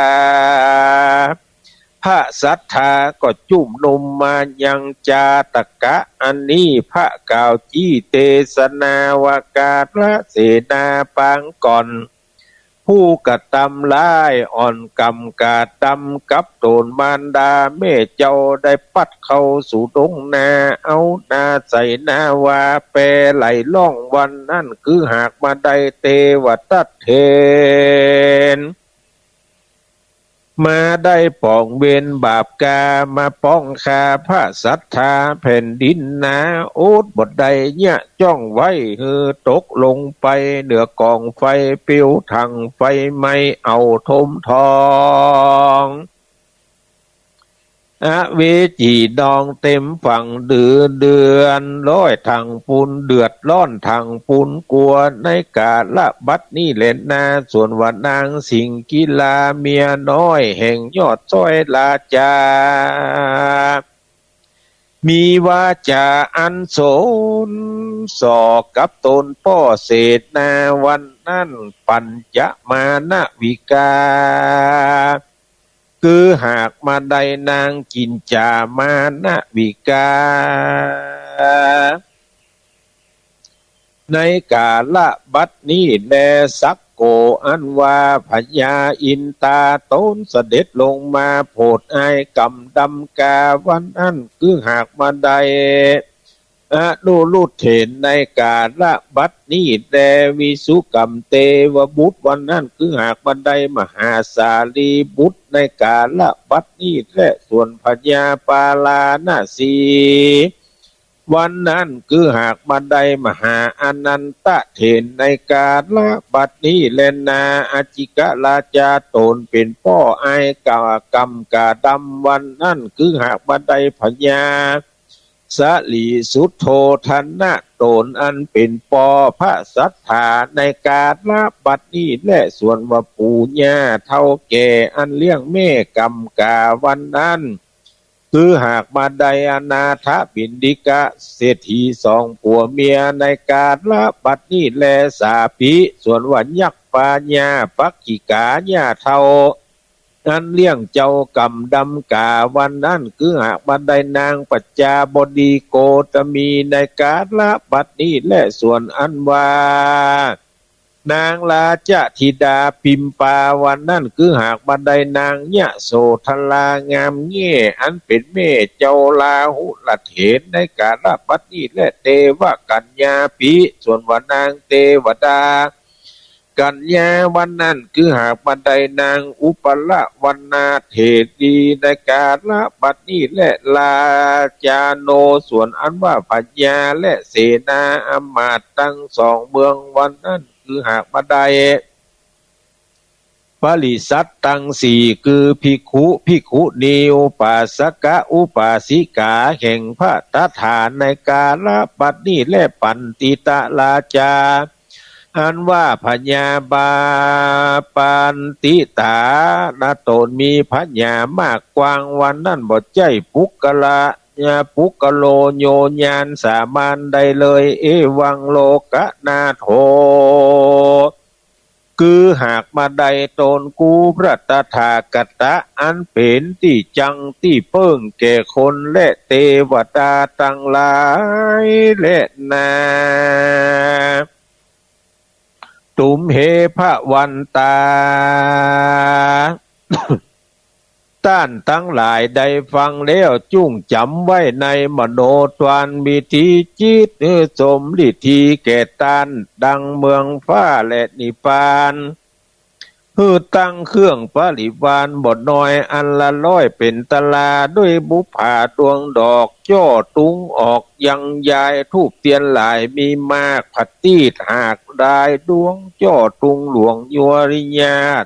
พระสัทธาก็จุมนุมมายังจาตะกะอันนี้ พระกล่าวจี้เตสนาว่า ก๋าละเสนาปางก่อน ผู้กระตำร้ายอ่อนกำก๋าดำกับต๋นมารดาแม่เจ้าได้ปัดเข้าสู่ดงนา เอานาใส่นาว่า แปไหลล่องวันนั้น คือหากมาได้เตวทัตเถร มาได้ป๋องเวรบาปก๋า มาป้องฆ่าพระสัทธาแผ่นดินนา อดบ่ได้เยียะจ้องไว้ หื้อตกลงไปเหนือกองไฟ ปิวถังไฟไหม้เอาถมทอง อเวจีนองเต็มฝั่งเดือเดือน ร้อยถังปูนเดือดร้อนถังปูนกั๋ว ในก๋าละบัดนี้แลนา ส่วนว่านางสิงกิลาเมียน้อยแห่งยอดซ้อยราจา มีวาจ๋าอันสนส่อกับต๋นป้อเสนา วันนั้นปัญจมาณวิกา คือหากมาได้นางกิญจามาณวิกา ในก๋าละบัดนี้แล สักโกอันว่าพญาอินตาต๋นเสด็จลงมาโผดอายก๋ำดำกา วันนั้นคือหากมาได้ อนุรุทเถรในก๋าละบัดนี้แล วิสุกัมเตวบุตร วันนั้นคือหากมาได้มหาสารีบุตร ในก๋าละบัดนี้แล ส่วนพญาปาราณสี วันนั้นคือหากมาได้มหาอานันทเถร ในก๋าละบัดนี้แลนา อจิกราจาต๋นเป๋นป้ออายก๋ำก๋าดำ วันนั้นคือหากมาได้พญา สลีสุโธทนะ ต๋นอันเป๋นป้อพระสัทธา ในก๋าละบัดนี้แล ส่วนว่าปู่ย่าเฒ่าแก่อันเลี้ยงแม่ก๋ำก๋าวันนั้น คือหากมาได้อนาถปิณฑิกะเศรษฐีสองผัวเมีย ในก๋าละบัดนี้แล สาปิ ส่วนว่ายักษ์พญาปักขิกาย่าเฒ่า อันเลี้ยงเจ้าก๋ำดำก๋าวันนั้น คือหากมาได้นางปัจจาบดีโคตมี ในก๋าละบัดนี้แล ส่วนอันว่า นางราชธิดาปิมปาวันนั้น คือหากมาได้นางยโสธรางามแง่ อันเป๋นแม่เจ้าราหุลเถร ในก๋าละบัดนี้แล เตวกัญญาปิ ส่วนว่านางเตวดา กัญญาวันนั้น คือหากมาได้นางอุปลวรรณาเถรี ในก๋าละบัดนี้แล ราชาโน ส่วนอันว่าพญาและเสนาอำมาตย์ตังสองเมืองวันนั้น คือหากมาได้ ปริษัทตังสี่ คือภิกขุ ภิกขุณี อุปาสกะ อุปาสิกา แห่งพระตถา ในก๋าละบัดนี้แล ปัณฑิตราชา อันว่าพญาบาปัณฑิตานะ ต๋นมีผญามากกว้างวันนั้น บ่ใจ้ปุคคละ ปุคคโลโยญาณสามัญใดเลย เอวังโลกนาโถ คือหากมาได้ต๋นกู้พระตถาคตะ อันเป๋นตี้จั้งตี้เปิ้งแก่คนและเตวดาตังหลายแลนา ตุมเหภะวันตา ต้านตังหลายได้ฟังแล้วจุ่งจ๋ำไว้ในมโนทวาร มีตี้จิตหื้อสมฤทธีแก่ต้านดังเมืองฟ้าและนิพพาน หื้อตั้งเครื่องปริวารบ่น้อยอันละร้อยเป๋นตลา ด้วยบุปผาดวงดอก จ้อตุงออกยังยายธูปเตียนหลายมีมาก ผะตีดหาก ดายดวง จ้อตุงหลวงยัวริญาต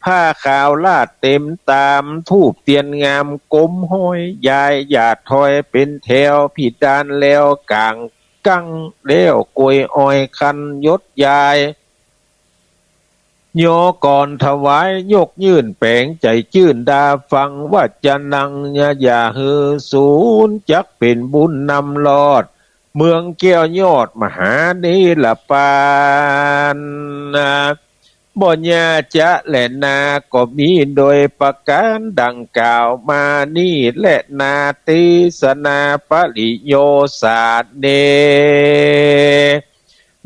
ผ้าขาวลาดเต๋มต๋าม ธูปเตียนงามกรมห้อย ยายอย่าถอยเป๋นแถว ผิดดานแล้วก๋างกัง แล้วกวยออยคันยศยาย ยอก่อนถวายยกยื่นแป๋ง ใจ๋จื้นดาฟัง วจนัง อย่าหื้อสูญ จักเป๋นบุญนำรอด เมืองแก้วยอดมหาเนรปาน บ่อย่าจะแลนา ก็มีโดยประก๋านดังกล่าวมานี้แลนา เตสนาปริโยสาเน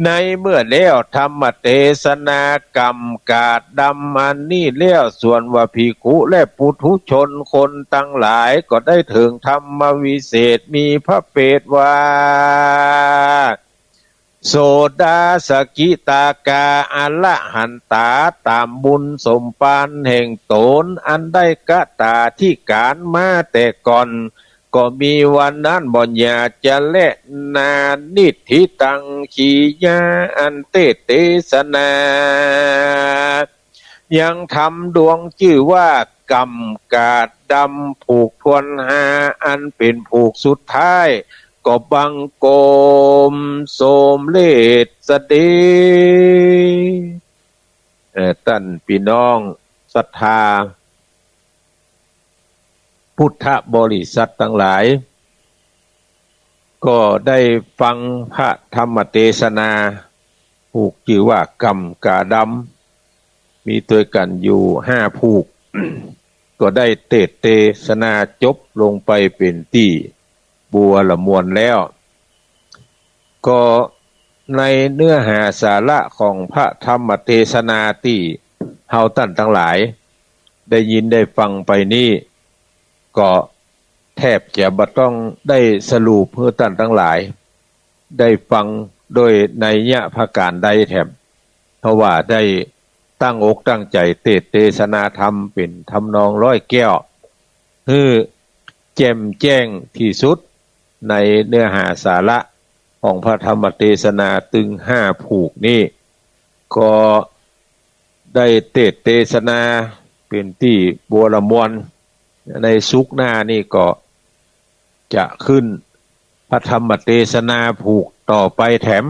ในเมื่อแล้วธรรมเตสนากำกาดำอันนี้แล้ว ส่วนว่าภิกขุและปุถุชนคนตังหลาย ก็ได้เถิงธรรมวิเศษ มีพระเปตว่า โสดาสกิตากาอรหันตา ต๋ามบุญสมปานแห่งต๋น อันได้กตาธิก๋านมาแต่ก่อน ก็มีวันนั้น บ่อย่าจะแลนา นิฏฐิตัง ขียา อันเตสเตสนา ยังธรรมดวงจื้อว่ากำกาดำ ผูกถ้วนห้า อันเป๋นผูกสุดท้าย ก็บังคมสมเร็จเสด็จ เอ่อ ต้านปี้น้องศรัทธาพุทธบริษัทตังหลาย ก็ได้ฟังพระธรรมเตสนา ผูกจื้อว่ากำกาดำ มีตวยกั๋นอยู่ห้าผูก ก็ได้เตสเตสนาจบลงไปเป๋นตี้บัวละมวลแล้ว ก็ในเนื้อหาสาระของพระธรรมเตสนาตี้เฮาต้านตังหลายได้ยินได้ฟังไปนี้ ก็แทบจะบ่ต้องได้สรุปหื้อต้านตังหลายได้ฟังโดยนัยยะประก๋านใดแถม เพราะว่าได้ตั้งอกตั้งใจ๋เตสเตสนาธรรมเป๋นทำนองร้อยแก้ว หื้อแจ่มแจ้งตี้สุดในเนื้อหาสาระของพระธรรมเตสนาตึงห้าผูกนี้ ก็ได้เตสเตสนาเป๋นตี้บัวละมวล ในศุกร์หน้านี้ก็จะขึ้นพระธรรมเตสนาผูกต่อไปแถม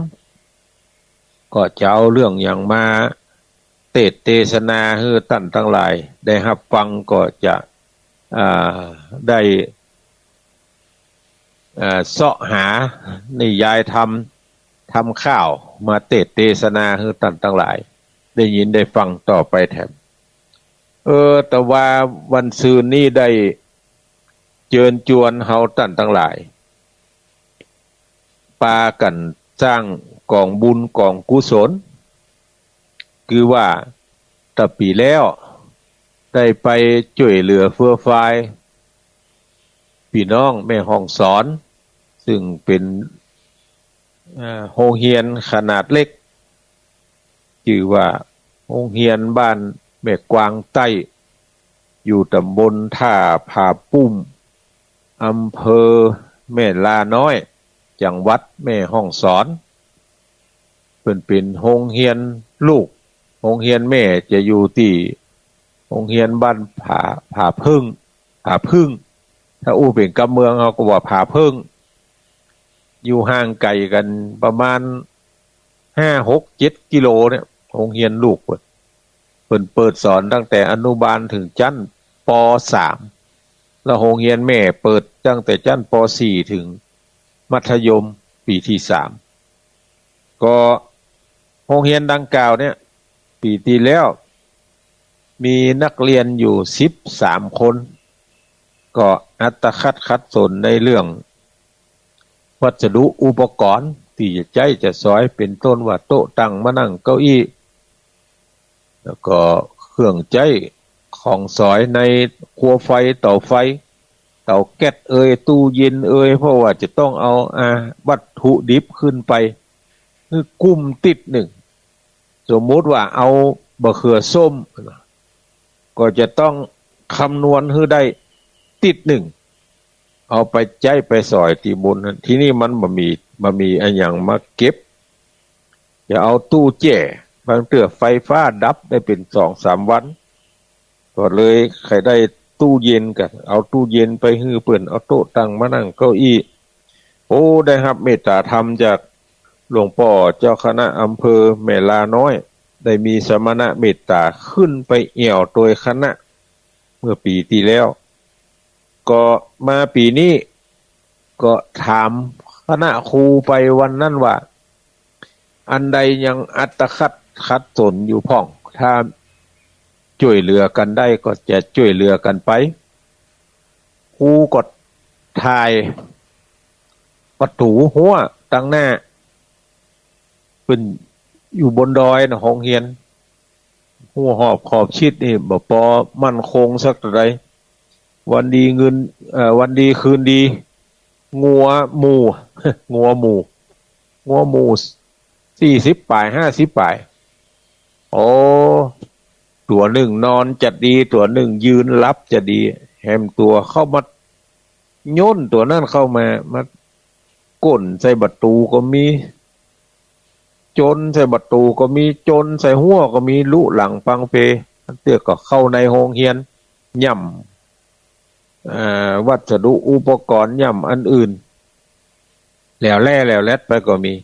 ก็จะเอาเรื่องหยังมาเตสเตสนาหื้อต้านตังหลายได้ฮับฟัง ก็จะ อ่า ได้ อ่า เซาะหานิยายธรรม ธรรมข่าวมาเตสเตสนาหื้อต้านตังหลายได้ยินได้ฟังต่อไปแถม เออ แต่ว่าวันซืนนี้ได้เจิญจวนเฮาต้านตังหลาย ปากั๋นสร้างก๋องบุญก๋องกุศล คือว่าแต่ปี๋แล้วได้ไปจ้วยเหลือเฟือฟายปี้น้องแม่ฮ่องสอน ซึ่งเป๋น เอ่อ โฮงเฮียนขนาดเล็ก จื้อว่าโฮงเฮียนบ้านแม่กวางใต้ อยู่ต๋ำบลท่าผาปุ้ม อำเภอแม่ลาน้อย จังหวัดแม่ฮ่องสอน เปิ้นเป๋นโฮงเฮียนลูก โฮงเฮียนแม่จะอยู่ตี้โฮงเฮียนบ้านผา ผาเผิ้ง ผาเผิ้ง ถ้าอู้เป๋นกำเมืองเฮาก็ว่าผาเผิ้ง อยู่ห่างไก๋กั๋นประมาณห้า หก เจ็ดกิโลเนี่ย โฮงเฮียนลูกเปิ้น เปิ้นเปิดสอนตั้งแต่อนุบาลเถิงจั้น ป.สาม แล้วโฮงเฮียนแม่เปิดตั้งแต่จั้น ป.สี่ เถิงมัธยมปี๋ตี้สาม ก็โฮงเฮียนดังกล่าวเนี่ย ปี๋ตี้แล้วมีนักเรียนอยู่สิบสามคน ก็อัตคัดขัดสนในเรื่องวัสดุอุปกรณ์ตี้จะใจ๊จะสอย เป๋นต้นว่าโต๊ะตั้ง มานั่ง เก้าอี้ แล้วก็เครื่องใจ๊ของสอยในครัวไฟ เตาไฟ เตาแก๊สเอย ตู้เย็นเอย เพราะว่าจะต้องเอา อ่า วัตถุดิบขึ้นไปหื้อกุ้มติ๊ดนึ่ง สมมุติว่าเอาบะเขือส้ม ก็จะต้องคำนวณหื้อได้ติ๊ดนึ่ง เอาไปใจ๊ไปสอยตี้บุญหั้น ทีนี้มันบ่มี บ่มีอะหยังมาเก็บ จะเอาตู้แจ้ บางเตื้อไฟฟ้าดับได้เป๋นสองสามวัน ก็เลยใค่ได้ตู้เย็นกั๋น เอาตู้เย็นไปหื้อเปิ้น เอาโต๊ะตั้งมานั่ง เก้าอี้ โอ้ ได้ฮับเมตต๋าธรรมจากหลวงป้อเจ้าคณะอำเภอแม่ลาน้อย ได้มีสมณะเมตต๋าขึ้นไปแอ่วตวยคณะ เมื่อปี๋ตี้แล้ว ก็มาปี๋นี้ ก็ถามคณะครูไปวันนั้นว่า อันใดยังอัตคัดขัดสนอยู่พ่อง ถ้าจ้วยเหลือกั๋นได้ก็จะจ้วยเหลือกั๋นไป ครูก็ถ่ายประตู๋ฮั้วตังหน้า เปิ้นอยู่บนดอยนะ โฮงเฮียน ฮั้วฮอบขอบชิดนี่บ่ปอมั่นคงสักเต้าใด วันดีเงิน เอ่อ วันดีคืนดี งัวหมู่ งัวหมู่ งัวหมู่ สี่สิบป๋าย ห้าสิบป๋าย โอ้ ตั๋วนึ่งนอนจะดี ตั๋วนึ่งยืนหลับจะดี แหมตั๋วเข้ามา โยนตั๋วนั้นเข้ามา มาก้นใส่ประตู๋ก็มี จนใส่ประตู๋ก็มี จนใส่ฮั้วก็มี ลุหลังปังเป เตื้อก็เข้าในโฮงเฮียน ย่ำ เอ่อ วัสดุอุปกรณ์ ย่ำอันอื่น แล้วแล่แล้วแลดไปก็มี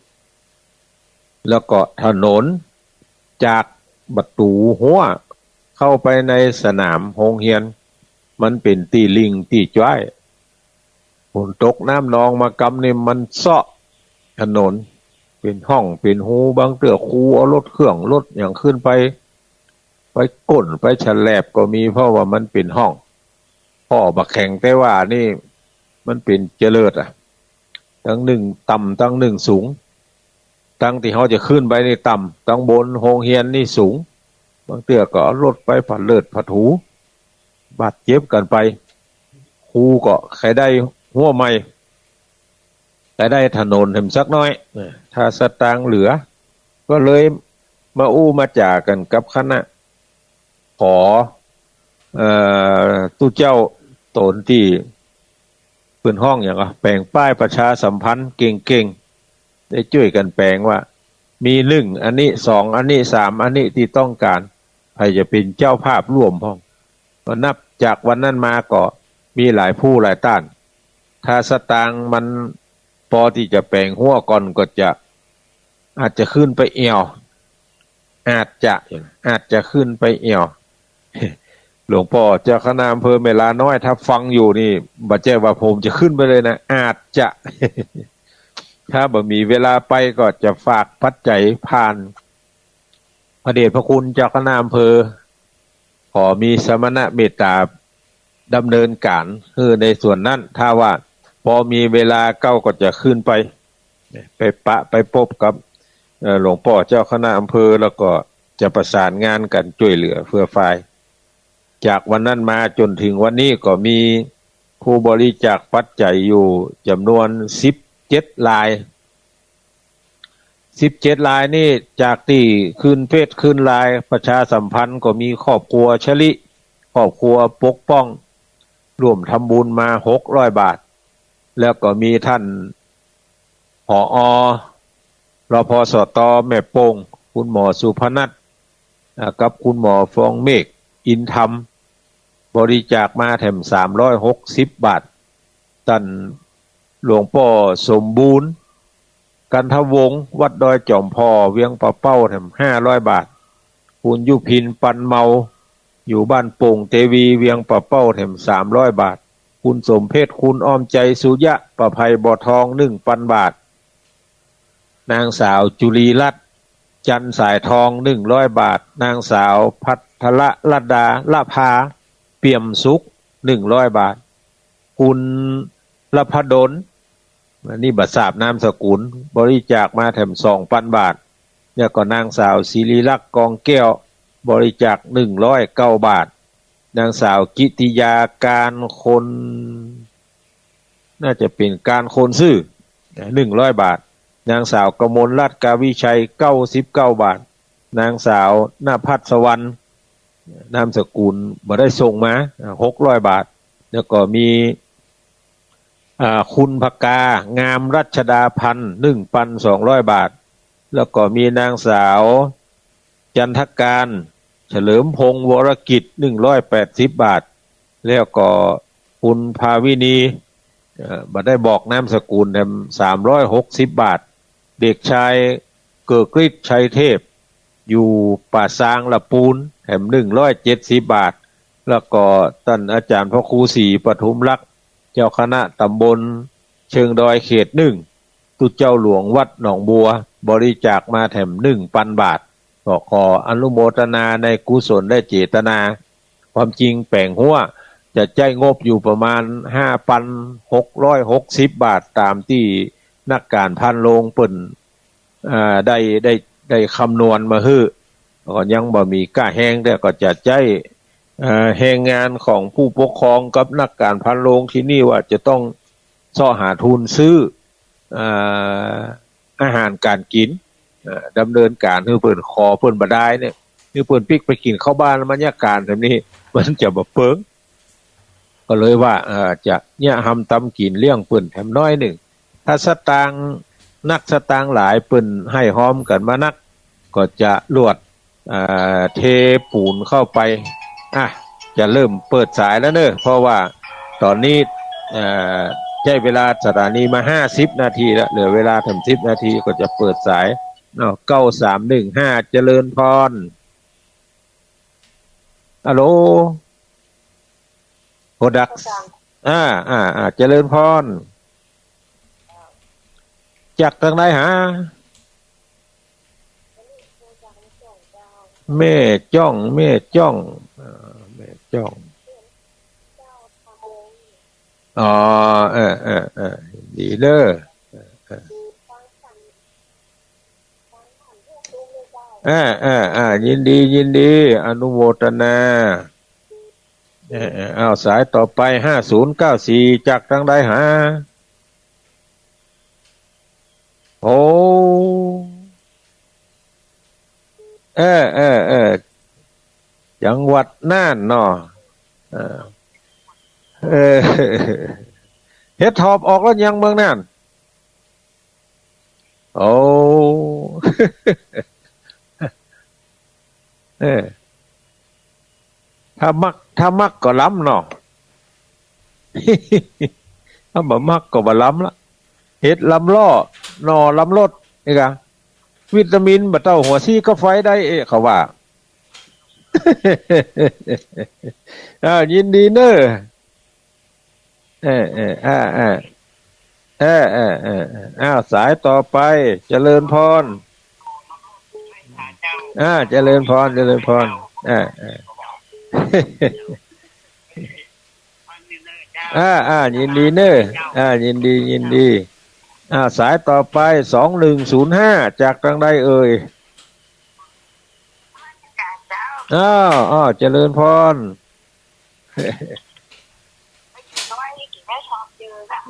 แล้วก็ถนนจากประตู๋ฮั้วเข้าไปในสนามโฮงเฮียน มันเป๋นตี้ลิ่งตี้จ๊าย ฝนตกน้ำนองมากำนี่มันเซาะถนน เป๋นฮ่องเป๋นฮู บางเตื้อครูเอารถเครื่องรถหยังขึ้นไป ไปก้นไปฉลบก็มี เพราะว่ามันเป๋นฮ่อง ข้อบ่แข็ง แต่ว่านี่มันเป๋นเจริญอะ ตังนึ่งต่ำ ตังนึ่งสูง ตังตี้เฮาจะขึ้นไปนี่ต่ำ ตังบนโฮงเฮียนนี่สูง บางเตื้อก็เอารถไปผะเลิดผะถู บาดเจ็บกั๋นไป ครูก็ใค่ได้ฮั้วใหม่ ใค่ได้ถนนแหมสักน้อย เออ ถ้าสตางค์เหลือ ก็เลยมาอู้มาจ๋ากั๋นกับคณะ ขอ เอ่อ ตุ๊เจ้าต๋นตี้เปิ้นฮ้องหยังวะ แป๋งป้ายประชาสัมพันธ์เก่งๆ ได้จ้วยกั๋นแป๋งว่า มีนึ่งอันนี้ สองอันนี้ สามอันนี้ตี้ต้องก๋าน ใผจะเป๋นเจ้าภาพร่วมพ่อง ก็นับจากวันนั้นมาก็มีหลายผู้หลายต้าน ถ้าสตางค์มันปอตี้จะแป๋งฮั้วก่อนก็จะ อาจจะขึ้นไปแอ่ว อาจจะ อาจจะขึ้นไปแอ่ว หลวงป้อเจ้าคณะอำเภอแม่ลาน้อย ถ้าฟังอยู่นี่ บ่ใจ้ว่าผมจะขึ้นไปเลยนะ อาจจะ ถ้าบ่มีเวลาไปก็จะฝากปัจจัยผ่านพระเดชพระคุณเจ้าคณะอำเภอ ขอมีสมณะเมตต๋าดำเนินก๋านหื้อในส่วนนั้น ถ้าว่าปอมีเวลาเก๊าก็จะขึ้นไป ไปปะไปปบกับ เอ่อ หลวงป้อเจ้าคณะอำเภอ แล้วก็จะประสานงานกั๋นจ้วยเหลือเฟื่อฟาย จากวันนั้นมาจ๋นเถิงวันนี้ก็มีผู้บริจาคปัจจัยอยู่จ๋ำนวนสิบเจ็ดราย สิบเจ็ดรายนี่ จากตี้ขึ้นเฟซขึ้นไลน์ประชาสัมพันธ์ก็มีครอบครัวชลิ ครอบครัวปกป้อง ร่วมทำบุญมาหกร้อยบาท แล้วก็มีท่าน ผอ รพสต แม่โป่ง คุณหมอสุพนัท อ่า กับคุณหมอฟองเมฆ อินธรรม บริจาคมาแถมสามร้อยหกสิบบาท ต้านหลวงป้อสมบูรณ์ กันทวงศ์ วัดดอยจ๋อมผ่อ เวียงป่าเป้า แถมห้าร้อยบาท คุณยุพิน ปันเมา อยู่บ้านโป่งเตวี เวียงป่าเป้า แถมสามร้อยบาท คุณสมเพชร คุณอ้อมใจ สุยะ ประภัย บ่อทอง หนึ่งปันบาท นางสาวจุลีรัตน์ จันทร์สายทอง หนึ่งร้อยบาท นางสาวภัทรรัตดา ละพา เปี่ยมสุข หนึ่งร้อยบาท คุณรพดล อันนี้บ่ทราบนามสกุล บริจาคมาแถมสองปันบาท แล้วก็นางสาวศิริลักษณ์ กองแก้ว บริจาค หนึ่งร้อยเก้าบาท นางสาวกิติยา การคน น่าจะเป๋นการคนซื่อ หนึ่งร้อยบาท นางสาวกมลรัตน์ กาวิชัย เก้าสิบเก้าบาท นางสาวนภัสสวรรค์ นามสกุลบ่ได้ส่งมา หกร้อยบาท แล้วก็มี อ่า คุณพกา งามรัชดาพันธ์ หนึ่งปันสองร้อยบาท แล้วก็มีนางสาว จันทการ เฉลิมพงษ์ วรกิจ หนึ่งร้อยแปดสิบบาท แล้วก็คุณภาวินี เอ่อ บ่ได้บอกนามสกุล แถม สามร้อยหกสิบบาท เด็กชาย เกริกฤทธิ์ ชัยเทพ อยู่ป่าซางละปูน แถม หนึ่งร้อยเจ็ดสิบบาท แล้วก็ต้านอาจ๋ารย์พระครูศรีปทุมรักษ์ เจ้าคณะตำบลเชิงดอยเขตหนึ่ง ตุ๊เจ้าหลวงวัดหนองบัว บริจาคมาแถม หนึ่งปันบาท ก็ขออนุโมทนาในกุศลและเจตนา ความจริงแป๋งฮั้วจะใจ๊งบอยู่ประมาณ ห้าปันหกร้อยหกสิบบาท ต๋ามตี้นักก๋านพานโรงเปิ้น อ่า ได้ ได้ ได้คำนวณมาหื้อ ก็ยังบ่มีก้าแฮง แต่ก็จะใจ๊ เอ่อ แฮงงานของผู้ปกครองกับนักก๋านพานโรงตี้นี่ว่าจะต้องเซาะหาทุนซื้อ อ่า อาหารก๋านกิ๋น เอ่อ ดำเนินก๋านหื้อเปิ้น ขอเปิ้นบ่ดายเนี่ย หื้อเปิ้นปิ๊กไปกิ๋นข้าวบ้านบรรยากาศแบบนี้ มันจะบ่เปิง ก็เลยว่า เอ่อ จะเยียะหำตำกิ๋นเลี้ยงเปิ้นแถมน้อยนึ่ง ถ้าสตางค์นักสตางค์หลายเปิ้นหื้อฮอมกั๋นมานัก ก็จะลวด เอ่อ เทปูนเข้าไป อ่ะ จะเริ่มเปิดสายแล้วเน่อ เพราะว่าต๋อนนี้ เอ่อ ใจ๊เวลาสถานีมาห้าสิบนาทีแล้ว เหลือเวลาแถมสิบนาทีก็จะเปิดสาย อ้าว เก้าสามหนึ่งห้า เจริญพร ฮัลโหล โฮดัก อ่า อ่า อ่า เจริญพร จากตางใดหา แม่จ้อง แม่จ้อง อ่า แม่จ้อง อ๋อ เออ เออ เออ ดีเด้อ เออ เออ อ่า อ่า อ่า ยินดี ยินดี อนุโมทนา เออ เออ อ้าว สายต่อไป ห้าศูนย์เก้าสี่ จากตางใดหา โอ้ เออ เออ เออ จังหวัดน่านเนาะ เออ เออ เห็ดถอบออกแล้วยังเมืองน่าน โอ้ เออ ถ้ามัก ถ้ามักก็ลำเนาะ ถ้าบ่มักก็บ่ลำละ เห็ดลำล่อ หน่อลำลด นี่กะ วิตามินบ่เต้าหัวสีกับไฟได้ เอ๊ะ เขาว่า อ่า ยินดีเน่อ เออ เออ อ่า อ่า เออ เออ เออ เออ อ้าว สายต่อไป เจริญพร อ่า เจริญพร เจริญพร อ่า อ่า อ่า อ่า ยินดีเน่อ อ่า ยินดี ยินดี อ่า สายต่อไป สองหนึ่งศูนย์ห้า จากตางใดเอ่ย อ้าว อ้าว เจริญพร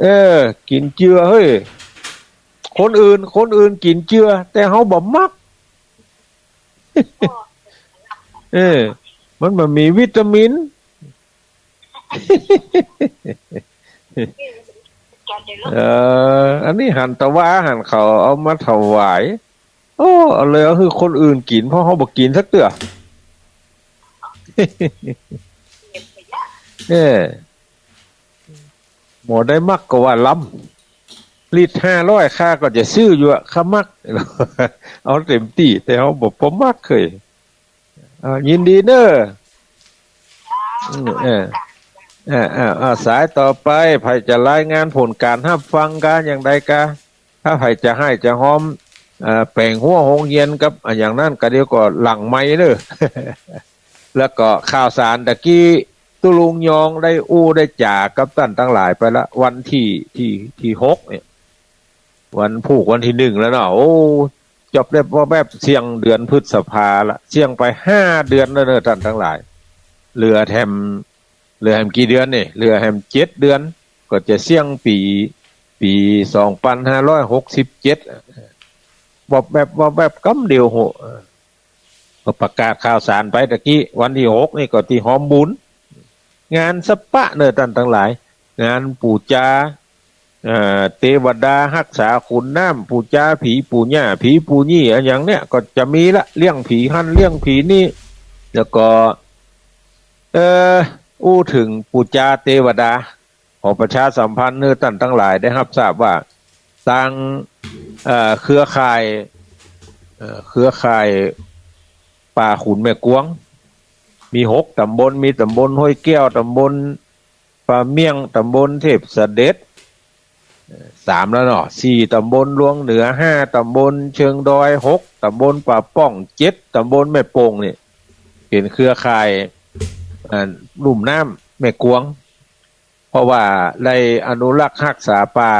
เออ กิ๋นเจือเฮ้ย คนอื่น คนอื่นกิ๋นเจือ แต่เฮาบ่มัก เออ มันบ่มีวิตามิน เออ อันนี้หันตะวา หันเขาเอามาถวาย โอ้ เอาเลย เอาหื้อคนอื่นกิ๋น เพราะเฮาบ่กิ๋นสักเตื้อ เออ บ่ได้มักก็ว่าลำ ลิตรห้าร้อยข้าก็จะซื้ออยู่อะ ข้ามัก เอาเต็มตี้ แต่เฮาบ่ บ่มักเฮ้ย อ่า ยินดีเน่อ อืม เออ อ่า อ่า อ่า สายต่อไป ใผจะรายงานผลก๋านฮับฟังกา อย่างใดกา ถ้าใผจะไห้จะฮอม เอ่อ แป๋งฮั้วโฮงเฮียนกับ อ่ะ อย่างนั้นกา เดี๋ยวก็หลังไมค์เน่อ แล้วก็ข่าวสารตะกี้ ตุ๊ลุงยองได้อู้ได้จ๋ากับต้านตังหลายไปละ วันตี้ ตี้ ตี้หกเนี่ย วันพูกวันตี้หนึ่งแล้วเนาะ โอ้ จบแลบว่าแวบ เสี้ยงเดือนพฤษภาละ เสี้ยงไปห้าเดือนแล้วเน่อต้านตังหลาย เหลือแถม เหลือแหมกี่เดือนนี่ เหลือแหมเจ็ดเดือน ก็จะเสี้ยงปี๋ ปี๋สองปันห้าร้อยหกสิบเจ็ด วอบแวบ วอบแวบ กำเดียวโห ก็ประกาศข่าวสารไปตะกี้ วันตี้หกนี่ก็ตี้ฮอมบุญ งานสะปะเน่อต้านตังหลาย งานปู๋จา เอ่อ เตวดาฮักษาขุนน้ำ ปู๋จาผีปู๋ย่า ผีปู๋ยี่ อะหยังเนี่ย ก็จะมีละ เลี้ยงผีหั้นเลี้ยงผีนี่ แล้วก็ เอ่อ อู้เถิงปู๋จาเตวดา ขอประชาสัมพันธ์หื้อต้านตังหลายได้ฮับทราบว่า ตาง เอ่อ เครือข่าย เอ่อ เครือข่ายป่าขุนแม่กวง มีหกต๋ำบล มีต๋ำบลห้วยแก้ว ต๋ำบลป่าเมี่ยง ต๋ำบลเทพเสด็จ เอ่อ สามแล้วเนาะ สี่ต๋ำบลลวงเหนือ ห้าต๋ำบลเชิงดอย หกต๋ำบลป่าป้อง เจ็ดต๋ำบลแม่โป่ง นี่ เป๋นเครือข่าย อ่า ลุ่มน้ำแม่กวง เพราะว่าได้อนุรักษ์ฮักษาป่า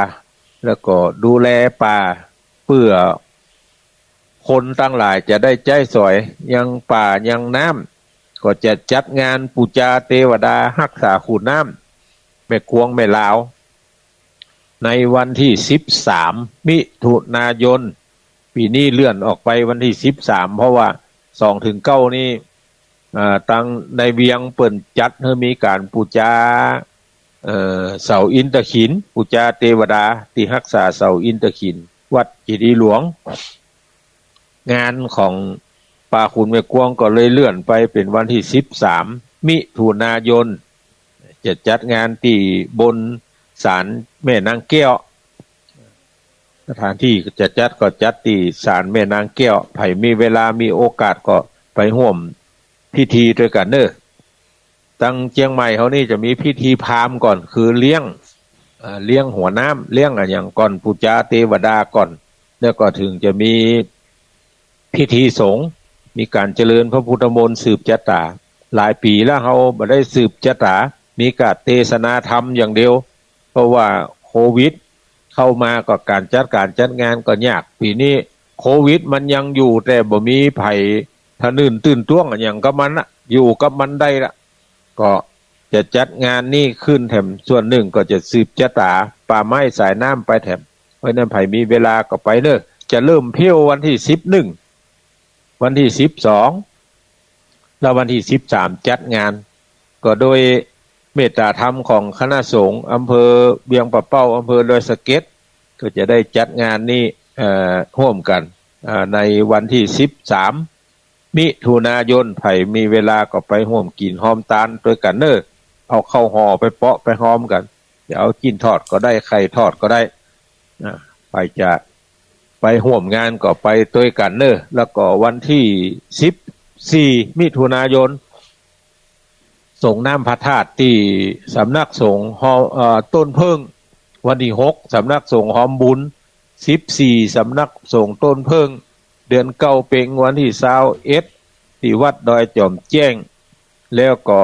แล้วก็ดูแลป่า เปื้อคนตังหลายจะได้ใจ๊สอย ยังป่ายังน้ำ ก็จะจัดงานปู๋จาเตวดาฮักษาขุนน้ำแม่กวงแม่ลาว ในวันตี้สิบสาม มิถุนายน ปี๋นี้เลื่อนออกไปวันตี้สิบสาม เพราะว่าสองเถิงเก้านี่ อ่า ตางในเวียงเปิ้นจัดหื้อมีก๋านปู๋จา เอ่อ เสาอินทขิล ปู๋จาเตวดาตี้ฮักษาเสาอินทขิล วัดเจดีย์หลวง งานของป่าขุนแม่กวงก็เลยเลื่อนไปเป๋นวันตี้สิบสาม มิถุนายน จะจัดงานตี้บนศาลแม่นางแก้ว สถานตี้จะจัดก็จัดตี้ศาลแม่นางแก้ว ใผมีเวลามีโอกาสก็ไปฮ่วมพิธีตวยกั๋นเน่อ ตางเจียงใหม่เฮานี่จะมีพิธีพราหมณ์ก่อน คือเลี้ยง เอ่อ เลี้ยงหัวน้ำ เลี้ยงอะหยังก่อน ปู๋จาเตวดาก่อน แล้วก็เถิงจะมีพิธีสงฆ์ มีก๋านเจริญพระพุทธมนต์สืบจะต๋า หลายปี๋แล้วเฮาบ่ได้สืบจะต๋า มีก๋านเตสนาธรรมอย่างเดียว เพราะว่าโควิดเข้ามาก็ก๋านจัดก๋านจัดงานก็ยาก ปี๋นี้โควิดมันยังอยู่ แต่บ่มีใผทะนึ่นตื่นต้วงอะหยังกับมันละ อยู่กับมันได้ละ ก็จะจัดงานนี้ขึ้นแถม ส่วนนึ่งก็จะสืบจะต๋าป่าไม้สายน้ำไปแถม เพราะฉะนั้นใผมีเวลาก็ไปเน่อ จะเริ่มเพี้ยววันตี้สิบเอ็ด วันตี้สิบสอง แล้ววันตี้สิบสามจัดงาน ก็โดยเมตตาธรรมของคณะสงฆ์อำเภอเวียงป่าเป้า อำเภอดอยสะเก็ด ก็จะได้จัดงานนี้ เอ่อ ฮ่วมกั๋น อ่า ในวันตี้สิบสาม มิถุนายน ใผมีเวลาก็ไปฮ่วมกิ๋นฮอมตานตวยกั๋นเน่อ เอาข้าวห่อไปเปาะไปฮอมกั๋น จะเอาจิ๊นทอดก็ได้ ไข่ทอดก็ได้ อ่า ใผจะไปฮ่วมงานก็ไปตวยกั๋นเน่อ แล้วก็วันตี้สิบสี่ มิถุนายน สรงน้ำพระธาตุตี้สำนักสงฆ์ฮอ เอ่อ ต้นเผิ้ง วันตี้หก สำนักสงฆ์ฮอมบุญ สิบสี่ สำนักสงฆ์ต้นเผิ้ง เดือนเก้าเพ็งวันตี้ซาวเอ็ด ตี้วัดดอยจ๋อมแจ้ง แล้วก็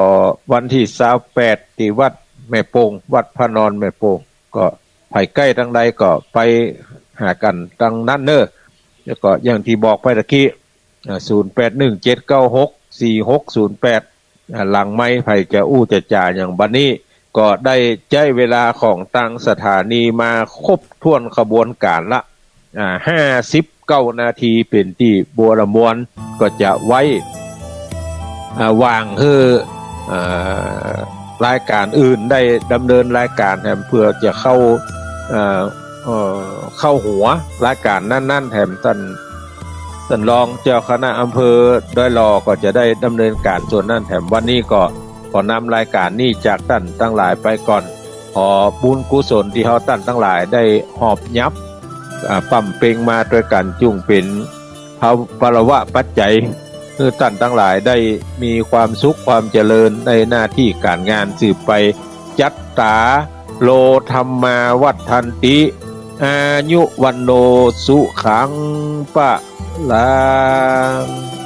วันตี้ซาวแปด ตี้วัดแม่โป่ง วัดพระนอนแม่โป่ง ก็ใผใก้ตางใดก็ไปหากั๋นตางนั้นเน่อ แล้วก็อย่างตี้บอกไปตะกี้ อ่า ศูนย์แปดหนึ่งเจ็ดเก้าหกสี่หกศูนย์แปด อ่า หลังไมค์ใผจะอู้จะจ๋าอย่างบัดนี้ ก็ได้ใจ๊เวลาของตางสถานีมาครบถ้วนขบวนก๋านละ อ่า ห้าสิบเก้านาที เป๋นตี้บัวระมวล ก็จะไว้ อ่า ว่างหื้อ อ่า รายก๋านอื่นได้ดำเนินรายก๋านแถม เปื้อจะเข้า อ่า เอ่อ เข้าหัวรายก๋านนั้นๆ แถม ต้าน ต้านรองเจ้าคณะอำเภอดอยหล่อก็จะได้ดำเนินก๋านส่วนนั้นแถม วันนี้ก็ขอนำรายก๋านนี้จากต้านตังหลายไปก่อน ขอบุญกุศลตี้เฮาต้านตังหลายได้หอบหยับ อ่า ปำเป็งมาตวยกั๋น จุ่งเป๋น พระ พลวะปัจจัย หื้อต้านตังหลายได้มีความสุขความเจริญในหน้าตี้ก๋านงานสืบไป จัตตาโร ธัมมา วัฑฒันติ อายุ วัณโณ สุขัง พะลัง